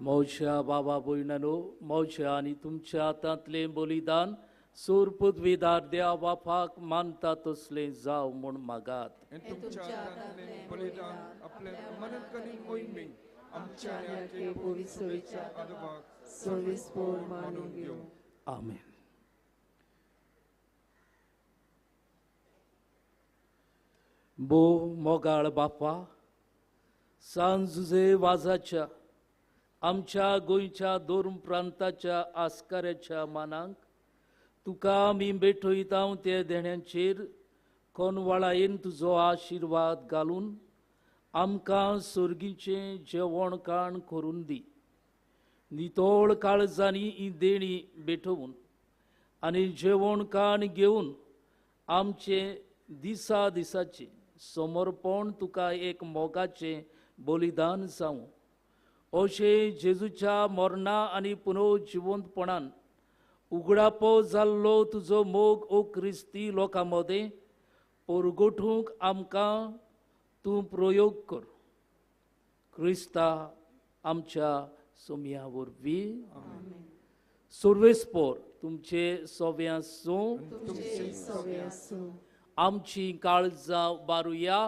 मौशा बाबा भयणानो, मौशा आनी तुमच्या हातांतलें बलिदान सूर पदवीदार देवा बापाक मानता तसलें जावं म्हूण मागात. आमेन. बो मोगाळ बापा, सांजुजे वाजाच्या आमच्या गोंयच्या दोन प्रांताच्या आस्काऱ्याच्या मानांक तुका आमी भेटयता ते देण्यांचेर कोनवाळायेन तुजो आशिर्वाद घालून आमकां सर्गीचें जेवण खाण करून दी. नितळ काळजांनी ही देणी भेटोवन आनी जेवण खाण घेवन आमचें दिसा दिसाचें समर्पण तुका एक मोगाचें बलिदान जावं. अशें जेजूच्या मरणा आनी पुनर्जिवंतपणान उगडापो जाल्लो तुजो मोग ओ क्रिस्ती लोकां मदें परगटूंक आमकां तूं प्रयोग कर. क्रिस्ता आमच्या सोम्या वरवीं. सर्वेस्पोर तुमचे सोवे आसूं, आमची काळजां बारुया.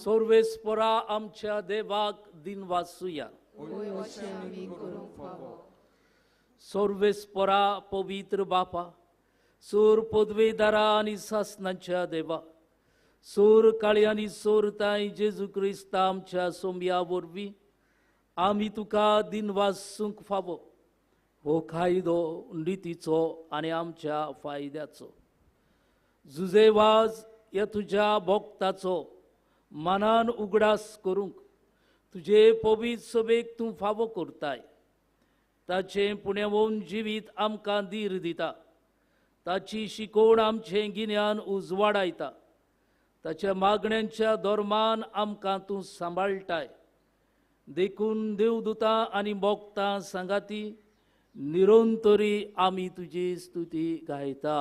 सर्वेस्पोरा आमच्या देवाक दिनवासुया. सर्वेस्पोरा पवित्र बापा, सूर पदवेदारा आनी सासनाच्या देवा, सूर काळी आनी सोरताय जेजू क्रिस्ता आमच्या सोम्या वरवीं आमी तुका दिनवासूंक फावो. हो कायदो नितीचो आनी आमच्या फायद्याचो. जुजेवाज ह्या तुज्या भक्ताचो मनान उगडास करूंक तुजे पवित्र सभेक तूं फावो करताय. ताचें पुण्यावोन जिवीत आमकां धीर दिता, ताची शिकोवण आमचें गिन्यान उजवाडायता, ताच्या मागण्यांच्या धर्मान आमकां तूं सांबाळटाय. देखून देवदुतां आनी भक्तां सांगाती निरंतरी आमी तुजी स्तुती गायता.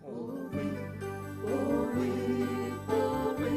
Oh, we, oh, we, oh, we.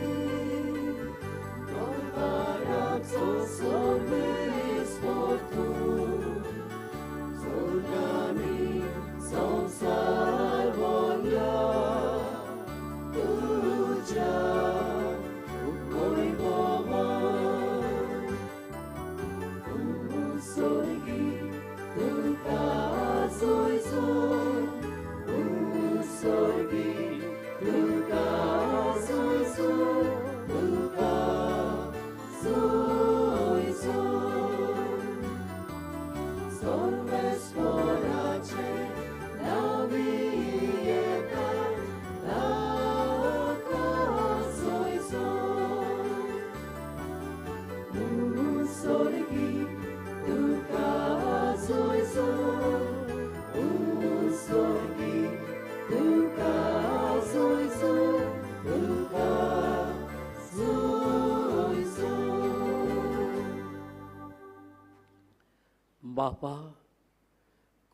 बापा,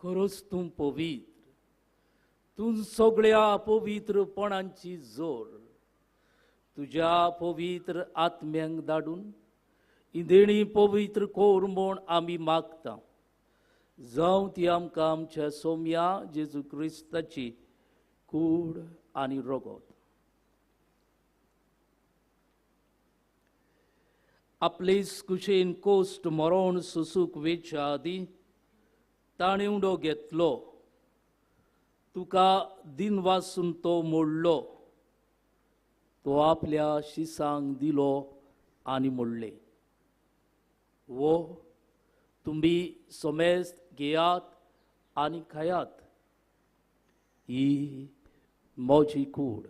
खरोच तूं पवित्र, तूं सगळ्या पवित्रपणांची जोड. तुज्या पवित्र आत्म्यांक धाडून इंदेणी पवित्र कोर म्हूण आमी मागता. जावं ती आमकां आमच्या सोम्या जेजू क्रिस्ताची कूड आनी रगत. आपले कुशेन कोश्ट मरण सोसूक वेच्या आदीं ताणें उडो घेतलो, तुका दिनवासून तो मोडलो, तो आपल्या शिसांक दिलो आनी मोडले, वो तुमी समेस्त घेयात आनी खायात, ही म्हजी कूड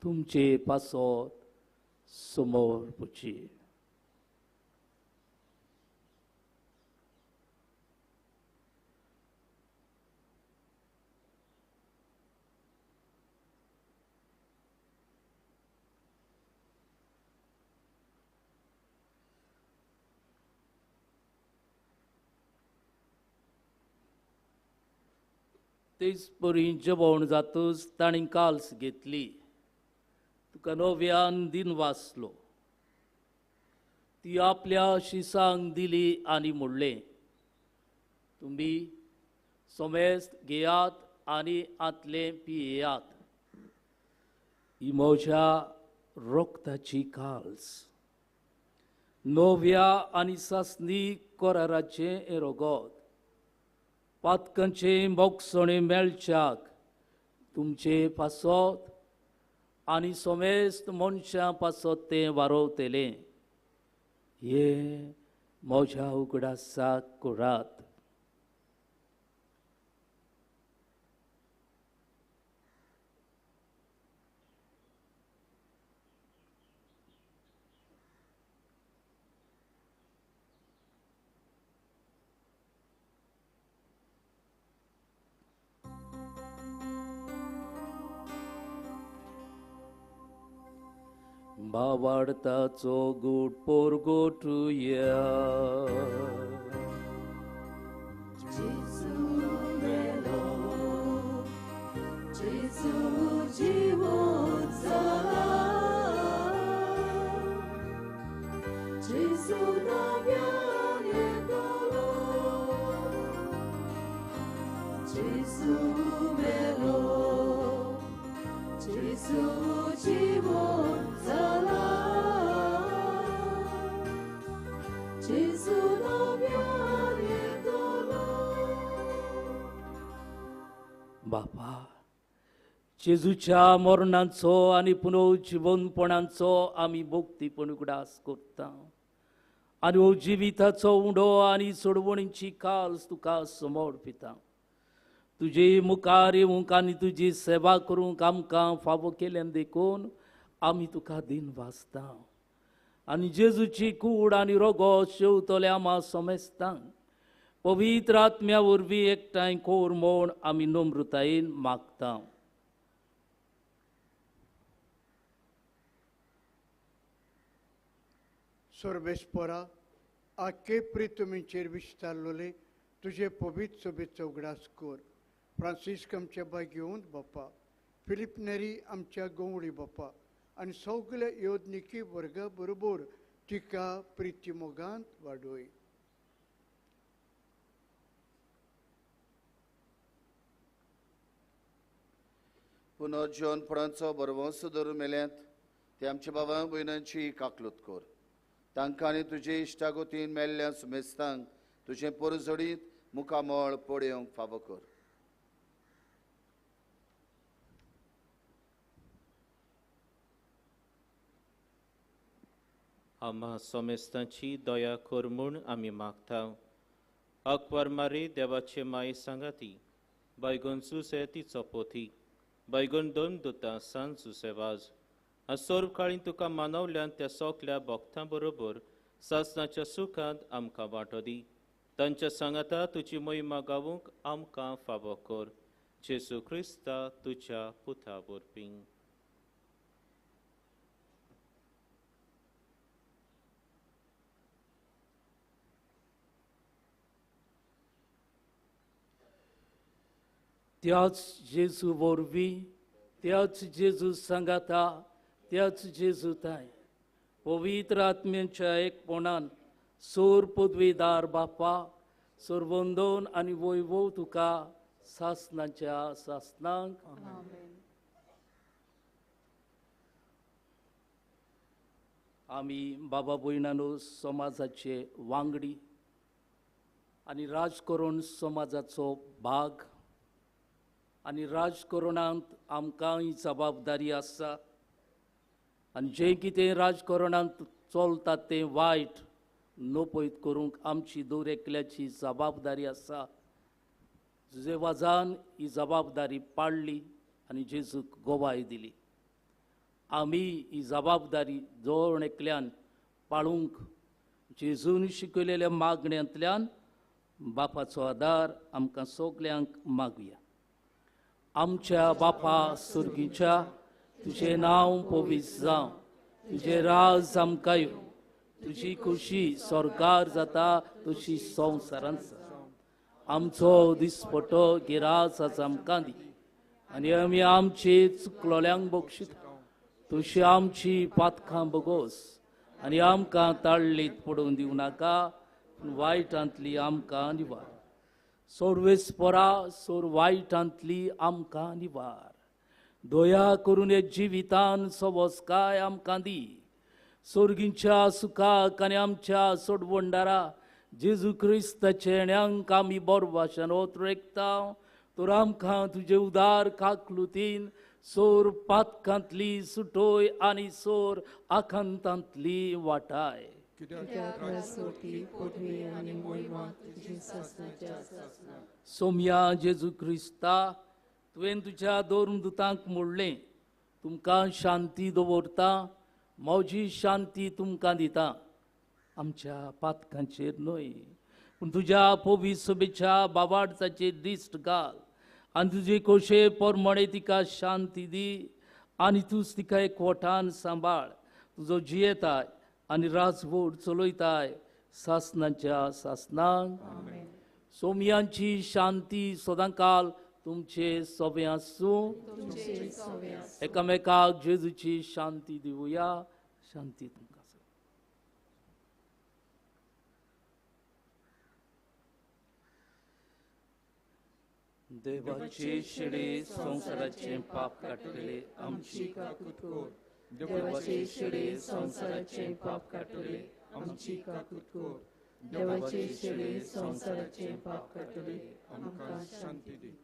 तुमचे पासत समोर पुची. तेच परी जेवण जातच ताणें काल्स घेतली, तुका नव्यान दिन वाचलो, ती आपल्या शिसांक दिली आनी म्हणलें, तुमी समेस्त घेयात आनी आतलें पियेयात, ही म्हज्या रक्ताची काल्स, नव्या आनी सासणी कराराचें हें रगत, पातकांचे मोगसणे मेळच्याक तुमचे पासत आनी समेस्त मनशां पासत तें वारोवतलें. हें म्हज्या उगडासाक करात. भावार्थाचो गूट पोरगोटुया. जेजू मेलो, जेजू जिवोत जाला, जेजू नव्यान येतलो, जेजू मेलो, जेजू जिवोत जाला, जेजू नव्यान येतलो. बापा, जेजूच्या मरणाचो आनी पुनर्जिवनपणाचो आमी भक्तीपण उगडास करता आनी हो जिविताचो उंडो आनी सोडवणीची काल्स तुका समर्पिता. तुजे मुखार येवंक आनी तुजी सेवा करूंक आमकां फावो केल्यान देखून आमी तुका दिन वाचता आनी जेजूची कूड आनी रगत शेवतले आमा समेस्तांक पवित्र आत्म्या वरवीं एकठांय कोर म्हूण आमी नम्रतायेन मागता. सर्वेस्परा, आखे प्रितमीचेर विस्तारलोले तुजे पवित्र सोबेचो उगडास कर. फ्रांसिस्क आमच्या बागेवन बापा, फिलीप नेरी आमच्या गवळी बापा आनी सगल्या योजनिकी वर्गा बरोबर तिका प्रिती मोगांत वाडोय. पुनर्जीवनपणाचो बरवंस धरून मेल्यात ते आमच्या बाबा भयणांची काकलूत कर. तांकां आनी तुजे इश्टागोतीन मेल्ल्या सुमेस्तांक तुजें पोरजडीत मुखामळ पळोवंक फावो कर. आम्हा समेस्तांची दया कर म्हूण आमी मागता. अकबर मारी देवाचे माये सांगाती, बैगन सुसे तिचो पोथी, बैगन दोन दुतां सान सुसेवाज सर्वकाळीन तुका मानवल्यान त्या सोकल्या भक्तां बरोबर सासनाच्या सुखांत आमकां वांटो दी. तांच्या सांगाता तुजी महिमा गावूंक आमकां फावो कर. जेजू क्रिस्ता तुज्या पुता वरवीं. त्याच जेजू वरवीं, त्याच जेजू सांगाता, त्याच जेजू ताय पवित्र आत्म्यांच्या एकपणान सोर पदवीदार बापा सरवंदन आनी वैभव तुका सासनाच्या सासनांक. आमी बाबा भयणानो समाजाचे वांगडी आनी राजकरण समाजाचो भाग आनी राजकरणांत आमकां ही जबाबदारी आसा आनी जें कितें राजकरणांत चलता तें वायट नपयत करूंक आमची दर एकल्याची जबाबदारी आसा. जुजे वाजान ही जबाबदारी पाडली आनी जेजूक गोवाय दिली. आमी ही जबाबदारी जण एकल्यान पाळूंक जेजून शिकयलेल्या मागण्यांतल्यान बापाचो आदार आमकां सगल्यांक मागुया. आमच्या बापा सुर्गीच्या, तुजें नांव पवित्र जावं, तुजें राज आमकां येवं, तुजी खुशी स्वर्गार जाता तशी संवसारांत जावं. आमचो दिसपटो गिरास आज आमकां दी आनी आमी आमचे चुकलोल्यांक बक्षिता तशी आमची पातकां बगोस आनी आमकां ताळ्ळीत पडोवन दिवं नाका, पूण वायटांतली आमकां निवार. सोरवेस्परा सोर वायटांतली आमकां निवार. दया करून हे जिवितान सवस्काय आमकां दी. सोर्गींच्या सुखाक आनी आमच्या सोडवंडारा जेजू क्रिस्ताचे ण्यांक आमी बोरभाशेन ओतरेकता. तर आमकां तुजे उदार काकलुतीन सोर पातकांतली सुटोय आनी सोर आकांतांतली वाटाय. सोम्या जेजू क्रिस्ता, तुवें तुज्या दोन दुतांक म्हणलें, तुमकां शांती दवरता, म्हजी शांती तुमकां दिता. आमच्या पातकांचेर न्हय पूण तुज्या पवित्र सभेच्या बाबाडचाचेर दिश्ट घाल आनी तुजे कोशे प्रमाणे तिका शांती दी आनी तूंच तिका एकवटान सांबाळ. तुजो जियेताय आनी राजवट चलयताय सासनाच्या सासनांक. सोमयांची शांती सदांकाल तुमचे सोबे आसूं. एकामेकाक जेजूची शांती दिवया. शांती तुमकां. देवाचे शेडे संवसाराचे पाप काडटले आमची काकूत कर. देवाचे शेडे संवसाराचे पाप काडटले आमची काकूत कर. देवाचे शेडे संवसाराचे पाप काडटले आमकां शांती दी.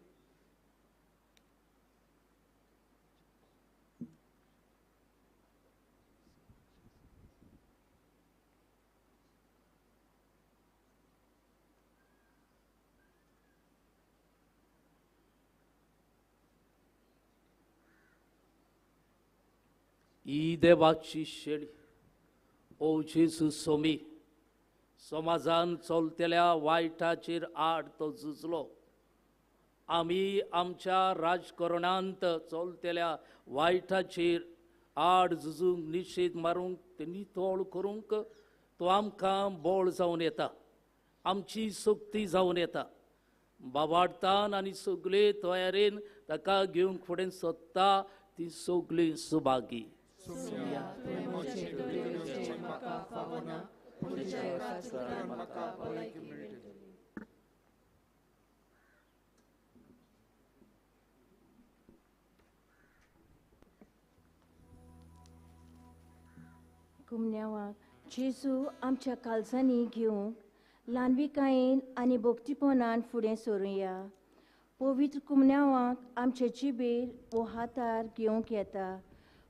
ही देवाची शेळी ओ जेजू सोमी समाजान चलतल्या वायटाचेर आड तो झुजलो. आमी आमच्या राजकारणांत चलतल्या वायटाचेर आड झुजूंक, निशेध मारूंक, ते नितळ करूंक तो आमकां बळ जावन येता, आमची शक्ती जावन येता. बाबाडतान आनी सगळे तयारेन ताका घेवंक फुडें सोदता ती सगळी सुभागी. कुमन्यावाक जेजू आमच्या कालजांनी घेवंक ल्हानविकायेन आनी भक्तीपणान फुडें सरुया. पवित्र कुमन्यावाक आमचे जिबेर वो हातार घेवंक येता.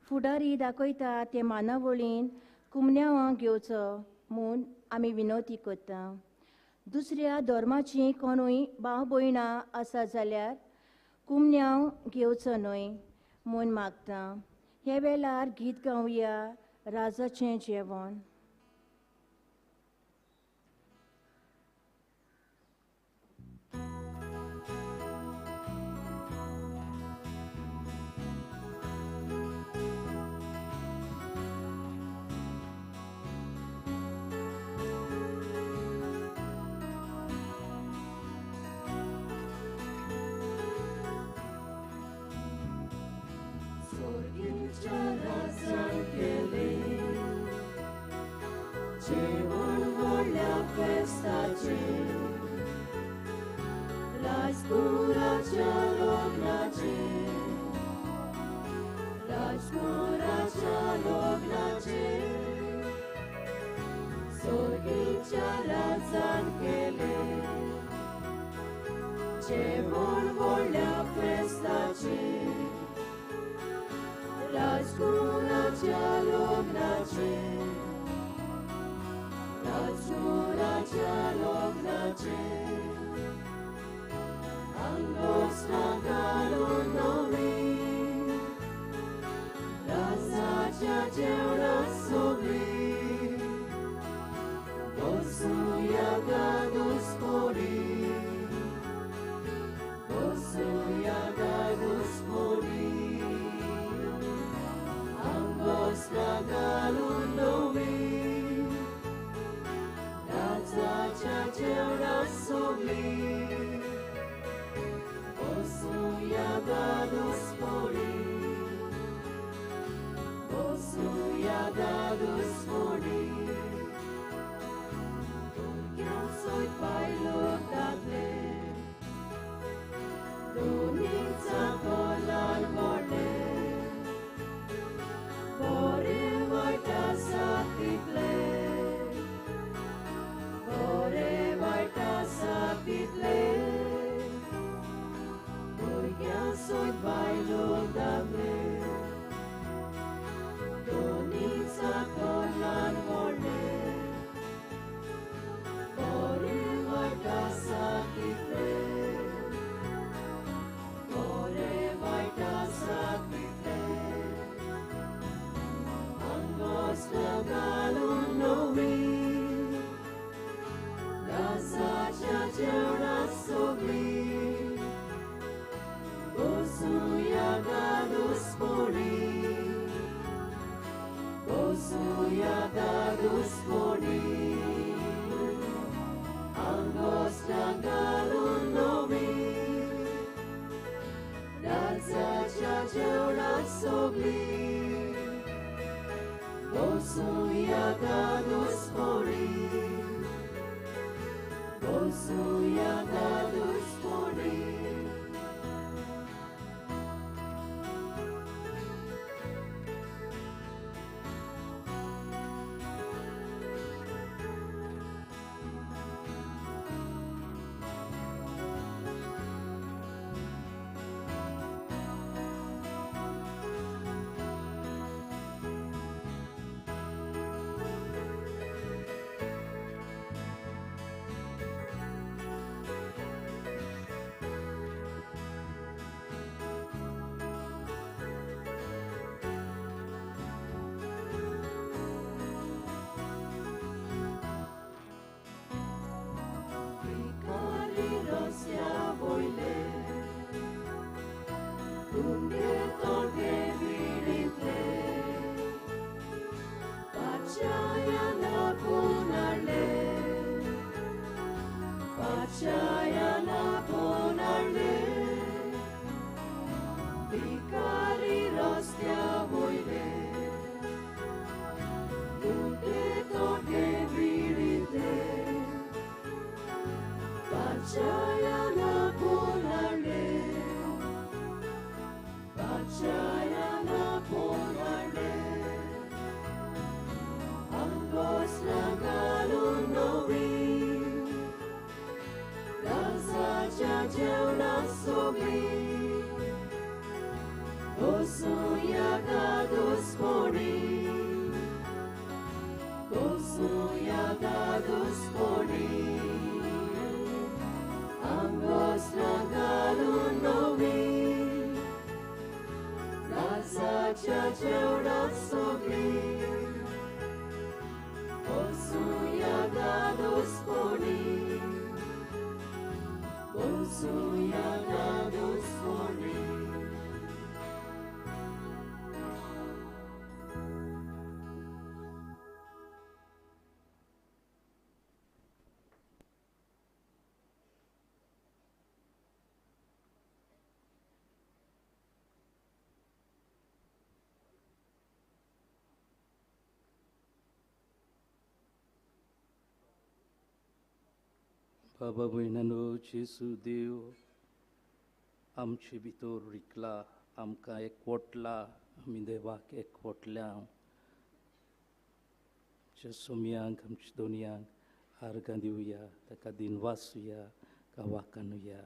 फुडारी दाखयता ते मानावळीन कुमन्यावाक घेवचो म्हूण आमी विनवती करता. दुसऱ्या धर्माची कोणूय भाव भयणां आसा जाल्यार कुमन्यांव घेवचो न्हय म्हूण मागता. हे वेळार गीत गावया राजाचें जेवण. राजकुराच्या लग्नाचें, राजकुराच्या लग्नाचें, सोर्गीच्या राजान केलें जेवण व्हडल्या फेस्ताचें, राजकुराच्या लग्नाचें, राजकुराच्या लग्नाचें. आंगोस्तां घालून नवीं, राजाच्या जेवणाक सगळीं बसुया गादुसपोरी, बसुया गादुसपोरी. आंगोस्तां घालून नवीं, राजाच्या जेवणाक सगळीं बसुया गादुसपोरी, बसुया गादुसपोरी. भुरग्यां सयत बायलो दादले, दोनी चाकोलान व्हडले, बरें वायट आसा तितलें, बरें वायट आसा तितलें. भुरग्यां सयत बायलो दादले, दोनी चाकोलान व्हडले, बरें वायट आसा तितलें, बरें वायट आसा तितलें. आंगोस्तां घालून नवीं, राजाच्या जेवणाक सगळीं बसुया गादुसपोरी, बसुया गादुसपोरी. आंगोस्तां घालून नवीं, राजाच्या जेवणाक सगळीं बसुया गादुसपोरी, बसुया गादुसपोरी. भिकारी रस्त्या वयले, गुंडे तोटे विणितले, पाचायान आपोवन हाडले, पाचायान आपोवन हाडले. भिकारी रस्त्या वयले, गुंडे तोटे विणितले, पाचायान आपोवन हाडले, पाचायान आपोवन हाडले. आंगोस्तां घालून नवीं, राजाच्या जेवणाक सगळीं बसुया गादुसपोरी, बसुया गादुसपोरी. आंगोस्तां घालून नवीं, राजाच्या जेवणाक सगळीं बसुया गादुसपोरी, बसुया गादुसपोरी. बाबा भयणांनो, जेजू देव आमचे भितर रिकला, आमकां एकवटला, आमी देवाक एकवटल्या। आमच्या सोम्यांक, आमच्या दोनयांक आर्गां दिवया, ताका दिनवासुया, वाकानुया।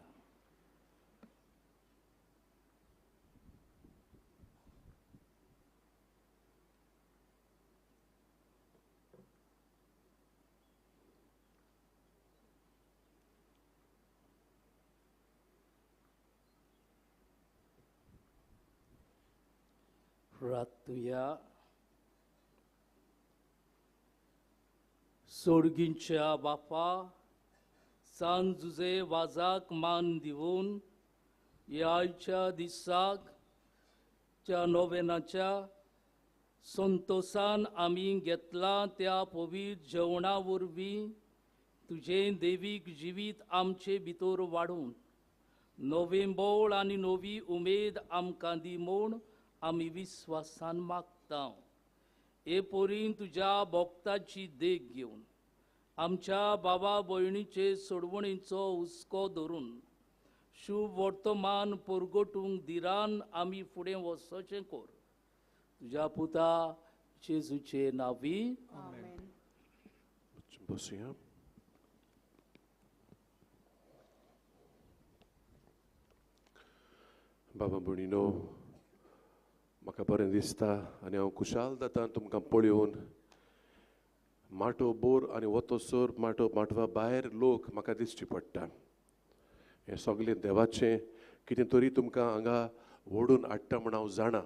रातुया। सोडगींच्या बापा, सान जुजे वाजाक मान दिवन ह्या दिसाक च्या नोवेनाच्या संतोसान आमी घेतला त्या पवित्र जेवणा वरवीं तुजें देवीक जिवीत आमचे भितर वाडून नवें बोळ आनी नवी उमेद आमकां दी म्हूण आमी विस्वासान मागता। हे पोरीन तुज्या भक्ताची देख घेवन आमच्या बाबा भयणीचे सोडवणीचो हुस्को धरून शुभ वर्तमान परगटूंक धिरान आमी फुडें वचचें कर। तुज्या पुता जेजूचे नांवी आमेन। बसया। बाबा भयणीनो, म्हाका बरें दिसता आनी हांव खुशाल जाता तुमकां पळोवन। माटो बोर आनी वतसर माटो माटवा भायर लोक म्हाका दिसची पडटा। हें सगळें देवाचें कितें तरी तुमकां हांगा ओडून हाडटा म्हूण हांव जाणा,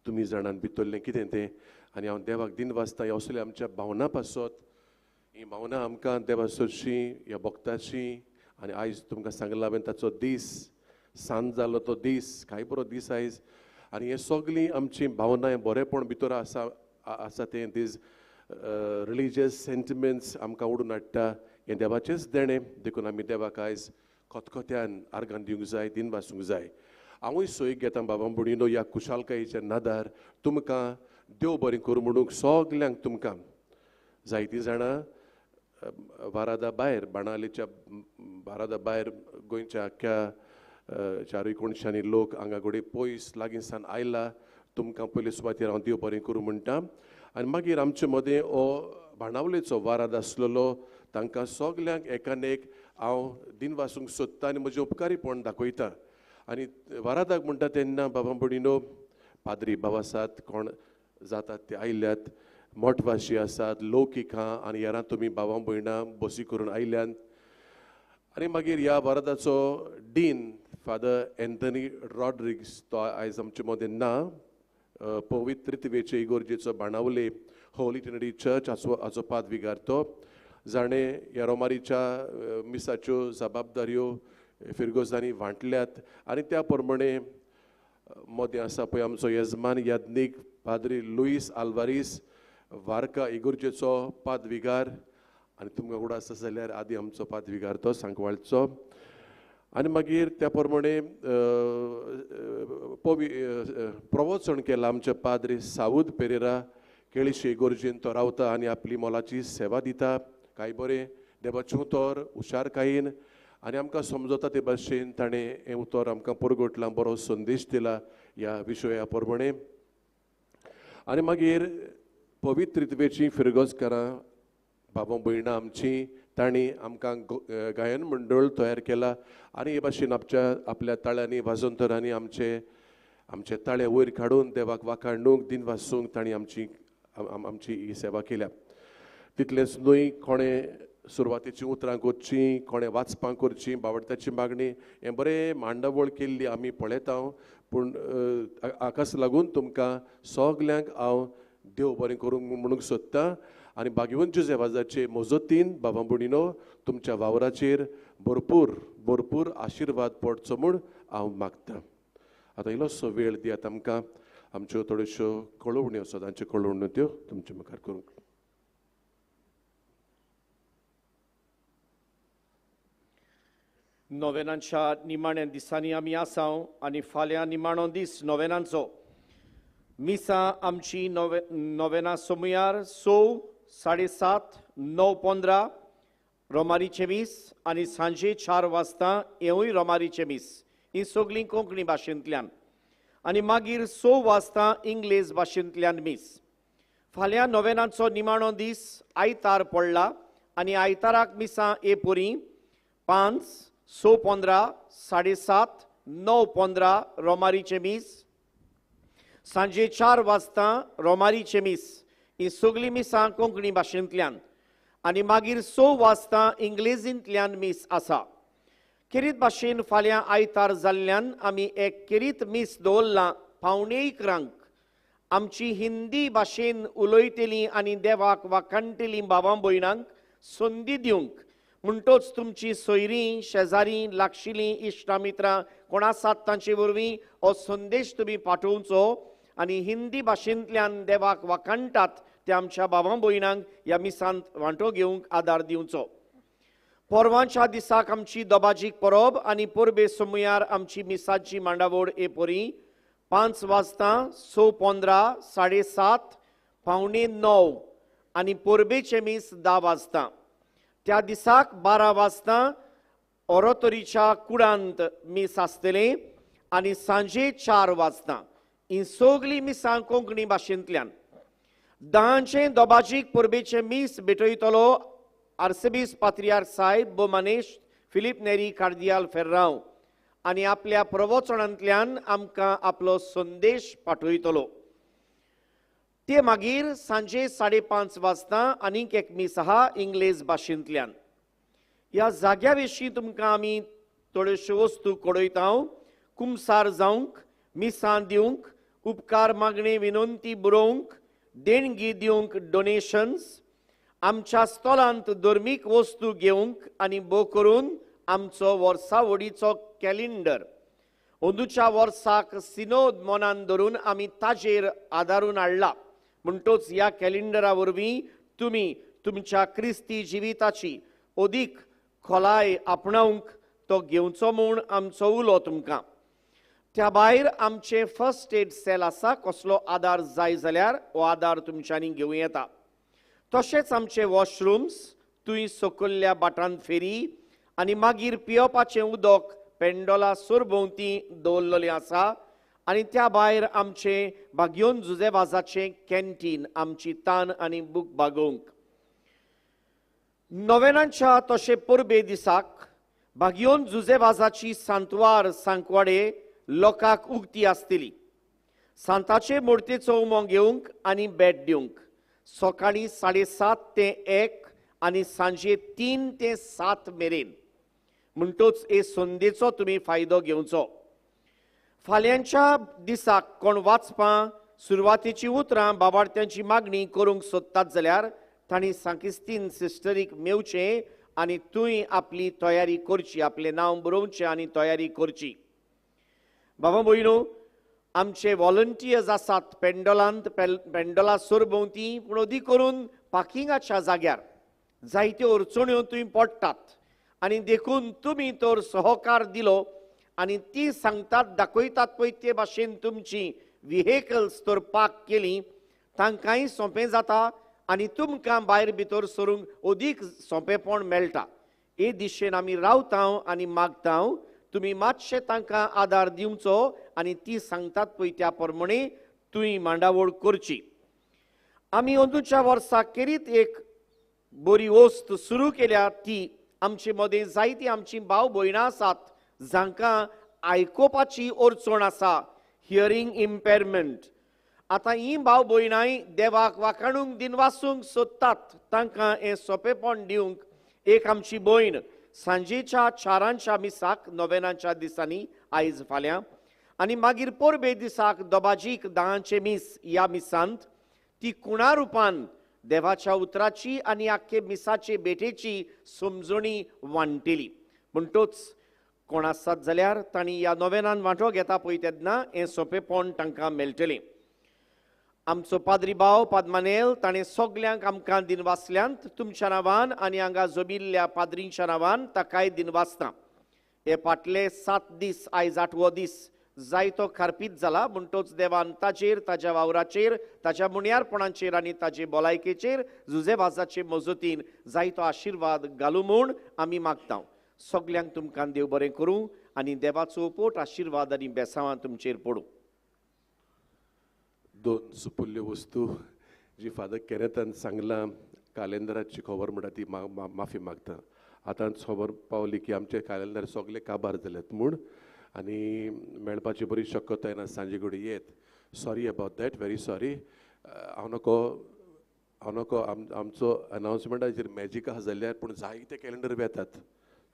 तुमी जाणान भितरलें कितें तें। आनी हांव देवाक दिनवासता ह्या असल्या आमच्या भावना पासत। ही भावना आमकां देवा सरशीं, ह्या भक्ताची। आनी आयज तुमकां सांगलां हांवें ताचो दीस, सांज जालो तो दीस, कांय बरो दीस आयज। आनी हें सगळीं आमची भावना बरेंपण भितर आसा आसा तें these religious sentiments आमकां ओडून हाडटा। हें देवाचेंच देणें, देखून आमी देवाक आयज खतखत्यान आर्गां दिवंक जाय, दिनवासूंक जाय। हांवूय सोय घेता बाबा भयणीनो ह्या खुशालकायेच्या नादार तुमकां देव बरें करूं म्हणूंक सगल्यांक तुमकां। जायतीं जाणां बारादा भायर, बाणावलेच्या बारादा भायर गोंयच्या आख्ख्या चारूय कोणशांनी लोक हांगा घडये पयस लागीं सान आयला। तुमकां पयले सुवातेर हांव देव बरें करूं म्हणटा। आनी मागीर आमचे मदें हो बाणावलेचो वाराद आसलेलो, तांकां सगल्यांक एकान एक हांव दिनवासूंक सोदता आनी म्हजें उपकारीपण दाखयता। आनी वारादाक म्हणटा तेन्ना बाबा भयणीनो, पाद्री बाबा आसात, कोण जातात ते आयल्यात, मठवाशी आसात, लौकिकां आनी हेरां तुमी बाबा भयणां बसी करून आयल्यात। आनी मागीर ह्या वारादाचो डीन फादर एंथनी रॉड्रिग्स तो आयज आमचे मदें ना। पवित्र त्रित्वेचे इगोर्जेचो बाणावले होली ट्रिनिटी चर्च हाचो पादविगार तो, जाणें ह्या रोमारीच्या मिसाच्यो जबाबदाऱ्यो फिरगोजांनी वांटल्यात। आनी त्या प्रमाणे मदें आसा पळय आमचो येजमान याज्ञीक पाद्री लुईस आल्वारीस वारका इगोर्जेचो पादविगार। आनी तुमकां उडास आसा जाल्यार आदी आमचो पादविगार तो सांकवाळचो। आनी मागीर त्या प्रमाणे प्रवचन केलां आमच्या पाद्री साऊद पेरेरा केळीशे इगोर्जेन तो रावता आनी आपली मोलाची सेवा दिता। कांय बरें देवाचें उतर हुशारकायेन आनी आमकां समजता ते भाशेन ताणें हें उतर आमकां परगटलां, बरो संदेश दिला ह्या विशया प्रमाणे। आनी मागीर पवित्र त्रित्वेचीं फिरगोजकारां बाबा भयणां आमचीं, तांणी आमकां गायन मंडळ तयार केला आनी हे भाशेन आमच्या आपल्या ताळ्यांनी वाजंतरांनी आमचे आमचे ताळे वयर काडून देवाक वाखाणूंक दिनवासूंक तांणी आमची आमची ही सेवा केल्या। तितलेंच न्हय, कोणें सुरवातेचीं उतरां करचीं, कोणें वाचपां करचीं, बावडत्याची मागणी, हें बरें मांडावळ केल्ली आमी पळयता। पूण हाकाच लागून तुमकां सगल्यांक हांव देव बरें करूंक म्हणूंक सोदता। आनी भाग्यवंत जेवाजाचे मजतीन बाबा भयणीनो तुमच्या वावराचेर भरपूर भरपूर आशिर्वाद पडचो म्हूण हांव मागता। आतां इल्लोसो वेळ दियात आमकां आमच्यो थोड्योश्यो कळोवण्यो, सदांच्यो कळोवण्यो त्यो तुमचे मुखार करूंक। नोवेनांच्या निमाण्या दिसांनी आमी आसा आनी फाल्यां निमाणो दीस नोवेनांचो। मिसां आमची नोवेना सोमुयार 6, 7:30, 9:15 रोमारीचें मीस आनी सांजे 4 वाजता हेंवूय रोमारीचें मीस। ही सगळीं कोंकणी भाशेंतल्यान आनी मागीर 6 वाजता इंग्लीश भाशेंतल्यान मीस. फाल्यां नोवेनाचो निमाणो दीस आयतार पडला आनी आयताराक मिसां ए पोरी 5, 6:15, 7:30, 9:15 रोमारीचें मीस, सांजे 4 वाजता रोमारीचें मीस. ही सगळीं मिसां कोंकणी भाशेंतल्यान आनी मागीर 6 वाजता इंग्लेजींतल्यान मीस आसा. खेरीत भाशेन फाल्यां आयतार जाल्ल्यान आमी एक खेरीत मीस दवरलां 10:45. आमची हिंदी भाशेन उलयतली आनी देवाक वाखाणटली भावां भयणांक संदी दिवंक म्हणटोच तुमची सोयरीं, शेजारी, लागशिलीं, इश्टां मित्रां कोण आसात तांचे वरवीं हो संदेश तुमी पाठोवचो आनी हिंदी भाशेंतल्यान देवाक वाखाणटात त्या आमच्या भावां भयणांक ह्या मिसांत वांटो घेवंक आदार दिवचो. परवांच्या दिसाक आमची दोबाजीक परब आनी परबे सोमुयार आमची मिसाची मांडावळ ए पोरी 5 वाजता, 6:15, 7:30, 8:45 आनी परबेचें मीस 10 वाजता. त्या दिसाक 12 वाजता ओरोतोरीच्या कुडांत मीस आसतलें आनी सांजे 4 वाजता. ही सगळीं मिसां कोंकणी भाशेंतल्यान. 10 दोबाजीक परबेचें मीस भेटयतलो आर्सेबीस पात्रियार साहेब बोमानेश फिलीप नेरी कार्दियाल फेर्रांव आनी आपल्या प्रवचनांतल्यान आमकां आपलो संदेश पाठयतलो. ते मागीर सांजे 5:30 वाजता आनीक एक मीस आहा इंग्लेज भाशेंतल्यान. ह्या जाग्या विशीं तुमकां आमी थोड्योश्यो वस्तू कळयता. कुमसार जावंक, मिसां दिवंक, उपकार मागणे विनंती बरोवंक, देणगी दिवंक डोनेशन्स, आमच्या स्थलांत धर्मीक वस्तू घेवंक आनी बो करून आमचो वर्सावडीचो कॅलेंडर अंदूच्या वर्साक सिनोद मनान धरून आमी ताजेर आदारून हाडला. म्हणटोच ह्या कॅलेंडरा वरवीं तुमी तुमच्या क्रिस्ती जिविताची अदीक खोलाय आपणावंक तो घेवचो म्हूण आमचो उलो तुमकां. त्या भायर आमचें फर्स्ट एड सेल आसा, कसलो आदार जाय जाल्यार हो आदार तुमच्यांनी घेवं येता. तशेंच आमचे वॉशरूम्स थंय सकयल्या बाटान फेरी आनी मागीर पियोवपाचें उदक पेंडोला सरभोंवती दवरलेलें आसा आनी त्या भायर आमचें बागयोन जुजेवाजाचें कॅन्टीन आमची तान आनी भूक भागोवंक. नोवेनांच्या तशें परबे दिसाक बागयोन जुजेवाजाची सांतवार सांकवाडे लोकांक उगती आसतली. सांताचे मुर्तेचो उमो घेवंक आनी भेट दिवंक सकाळीं 7:30 ते 1 आनी सांजे 3 ते 7 मेरेन. म्हणटोच हे संदेचो तुमी फायदो घेवचो. फाल्यांच्या दिसाक कोण वाचपां सुरवातेची उतरां बाबार्थ्यांची मागणी करूंक सोदतात जाल्यार तांणी सांकिस्तीन सिस्टरीक मेवचें आनी थंय आपली तयारी करची, आपलें नांव बरोवचें आनी तयारी करची. बाबा भयणो, आमचे वॉलंटियर्स आसात पेंडोलांत, पेंडोला सरभोंवती, पूण अदीक करून पार्किंगाच्या जाग्यार जायत्यो अडचण्यो थंय पडटात आनी देखून तुमी तर सहकार दिलो आनी ती सांगतात दाखयतात पळय ते भाशेन तुमची व्हेकल्स तर पार्क केली तांकांय सोंपें जाता आनी तुमकां भायर भितर सरूंक अदीक सोंपेपण मेळटा. हे दिशेन आमी रावता आनी मागता तुमी मातशें तांकां आदार दिवचो आनी ती सांगतात पळय त्या प्रमाणे तुमी मांडावळ करची. आमी अंदूच्या वर्सा खेरीत एक बरी वस्त सुरू केल्या ती आमचे मदें जायतीं आमची भाव भयणां आसात जांकां आयकुपाची अडचण आसा, हियरींग इम्पेरमेंट. आतां हीं भाव भयणांय देवाक वाखाणूंक दिनवासूंक सोदतात, तांकां हें सोंपेपण दिवंक एक आमची भयण सांजेच्या 4 मिसाक नोवेनाच्या दिसांनी आयज फाल्यां आनी मागीर परबे दिसाक दोबाजीक 10 मीस ह्या मिसांत ती कुणा रुपान देवाच्या उतराची आनी आख्खे मिसाचे भेटेची समजणी वांटली. म्हणटोच कोण आसात जाल्यार तांणी ह्या नोवेनान वांटो घेता पळय तेन्ना हें सोंपेपण तांकां मेळटलें. आमचो पाद्री भाव पादमानेल ताणें सगल्यांक आमकां दिनवासल्यांत तुमच्या नांवान आनी हांगा जमिल्ल्या पाद्रींच्या नांवान ताकाय दिनवासता. हे फाटले 7 दीस आयज 8वो दीस जायतो खारपीत जाला म्हणटोच देवान ताजेर, ताज्या वावराचेर, ताज्या मुण्यारपणाचेर आनी ताजे भलायकेचेर जुजेवाजाचे मजतीन जायतो आशिर्वाद घालूं म्हूण आमी मागता. सगल्यांक तुमकां देव बरें करूं. आनी देवाचो पोट आशिर्वाद आनी बेसांवां तुमचेर पडूं. दोन सुपुल्ल्यो वस्तू जी फादर केनेतान सांगलां कालेंडराची खबर म्हणटा ती माफी मागता. आतां खबर पावली की आमचे कालेंडर सगळे काबार जाल्यात म्हूण आनी मेळपाची बरी शक्यताय ना सांजे कडेन येत. Sorry about that, very sorry. हांव नको आमचो अनावन्समेंटाचेर मॅजीक आसा जाल्यार पूण जायते कॅलेंडर वेतात,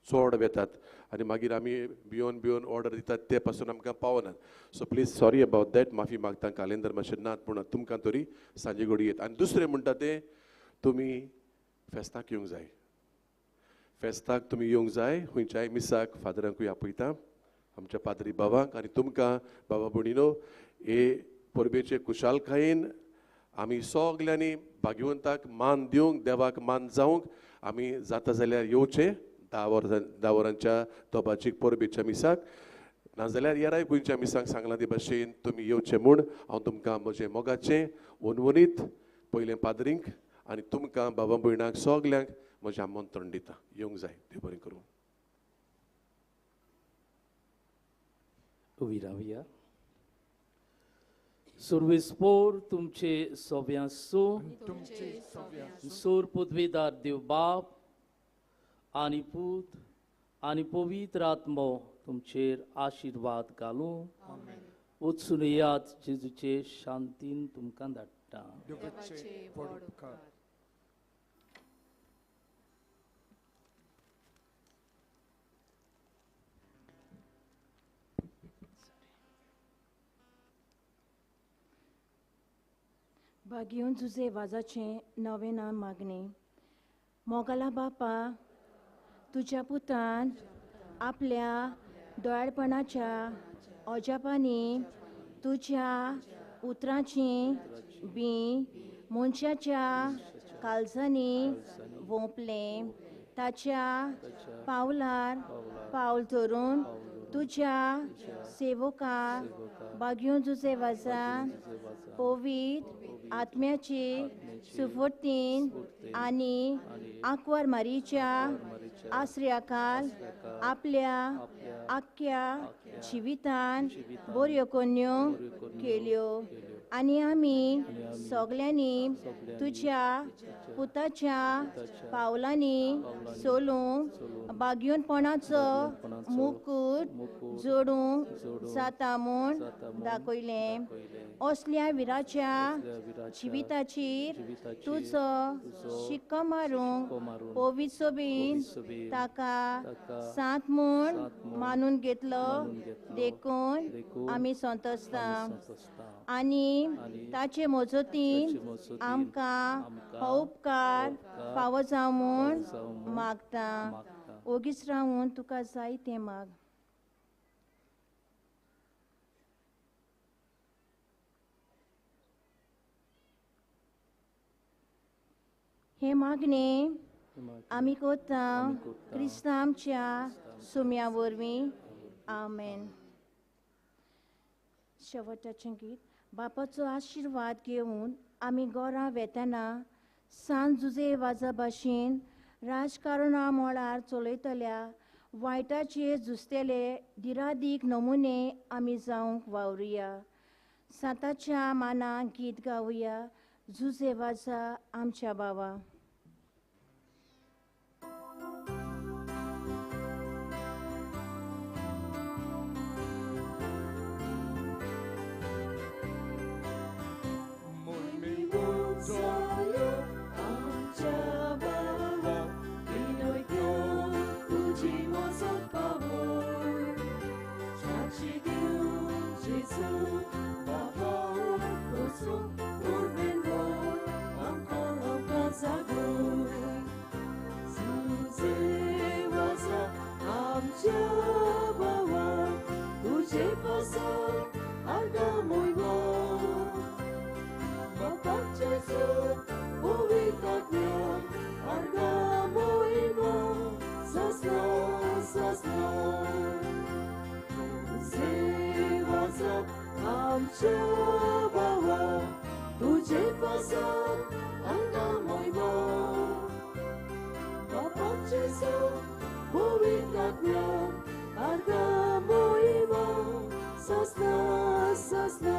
चड वेतात आनी मागीर आमी भियोन भियोन ऑर्डर दितात ते पासून आमकां पावनात. So please sorry about that, माफी मागता. कालेंडर मातशें नात पूण तुमकां तरी सांजे कडेन येत. आनी दुसरें म्हणटा तें तुमी फेस्ताक येवंक जाय. फेस्ताक तुमी येवंक जाय खंयच्याय मिसाक फादरांकूय आपयता, आमच्या पाद्री बाबांक आनी तुमकां बाबा भयणीनो हे परबेचे कुशालकायेन आमी सगल्यांनी भाग्यवंताक मान दिवंक, देवाक मान जावंक आमी जाता जाल्यार येवचें 10 वरांच्या दोबाचीक परबेच्या मिसाक, नाजाल्यार येराय खंयच्या मिसाक सांगलां ते भाशेन तुमी येवचें म्हूण हांव तुमकां म्हजें मोगाचें वनवनीत पयलें पाद्रींक आनी तुमकां बाबा भयणांक सगल्यांक म्हजें आमंत्रण दिता. येवंक जाय. देव बरें करूं. उबी रावया. सुर्वेस्पोर तुमचे सोव्यांसो सोर पदवीदार देव बाप आनी पूत आनी पवित्र आत्मो तुमचेर आशिर्वाद घालूं. वचून येयात. जेजूचे शांतीन तुमकां धाडटा. भाग्योन जुजे वाजाचें नवें नाम मागणें. मोगाला बापा, तुज्या पुतान आपल्या दोळपणाच्या अजापांनी तुज्या उतरांची बीं मनशाच्या काळजांनी वोंपलें. ताच्या पावलार पावल धरून तुज्या सेवका बाग्योन जुजे वाजा पवित्र आत्म्याची सुफुर्तीन आनी आंकवार मारीच्या आसऱ्याखाल आपल्या आख्ख्या जिवितान बऱ्यो कोन्यो केल्यो आनी आमी सगल्यांनी तुज्या पुताच्या पावलांनी सोलूंक बाग्योनपणाचो मुकूट जोडूंक जाता म्हूण दाखयलें. असल्या विराच्या जिविताचेर तुजो शिक्को मारूंक पवित्र सोबीन ताका सांत म्हूण मानून घेतलो. देखून आमी संतोसता आनी ताचे मजतीन आमकां हो उपकार फावो जावं म्हूण मागता. ओगीच रावून तुका जाय तें माग. हें मागणें आमी करता क्रिस्तांव आमच्या सुम्या वरवीं. आमेन. शेवटाचें गीत. बापाचो आशिर्वाद घेवन आमी घरा वेतना सांत जुजे वाजा भाशेन राजकारणा मळार चलयतल्या वायटाचेर झुजतले दिरादीक नमुने आमी जावंक वावरुया. सांताच्या मानाक गीत गावया. जुजे वाजा आमच्या बाबा. अर्गा मोहिमा ससना ससना.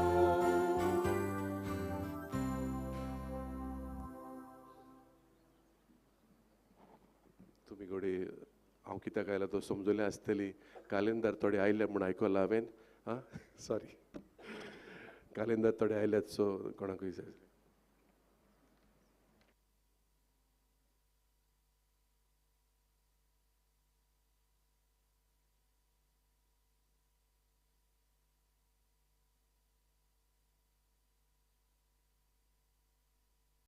तुमी घोडये हांव कित्याक आयला तो समजले आसतली. कालेंदार थोडे आयले म्हूण आयकलां हांवें. आं सॉरी, कालेंदार थोडे आयल्यात, सो कोणाकूय जाय.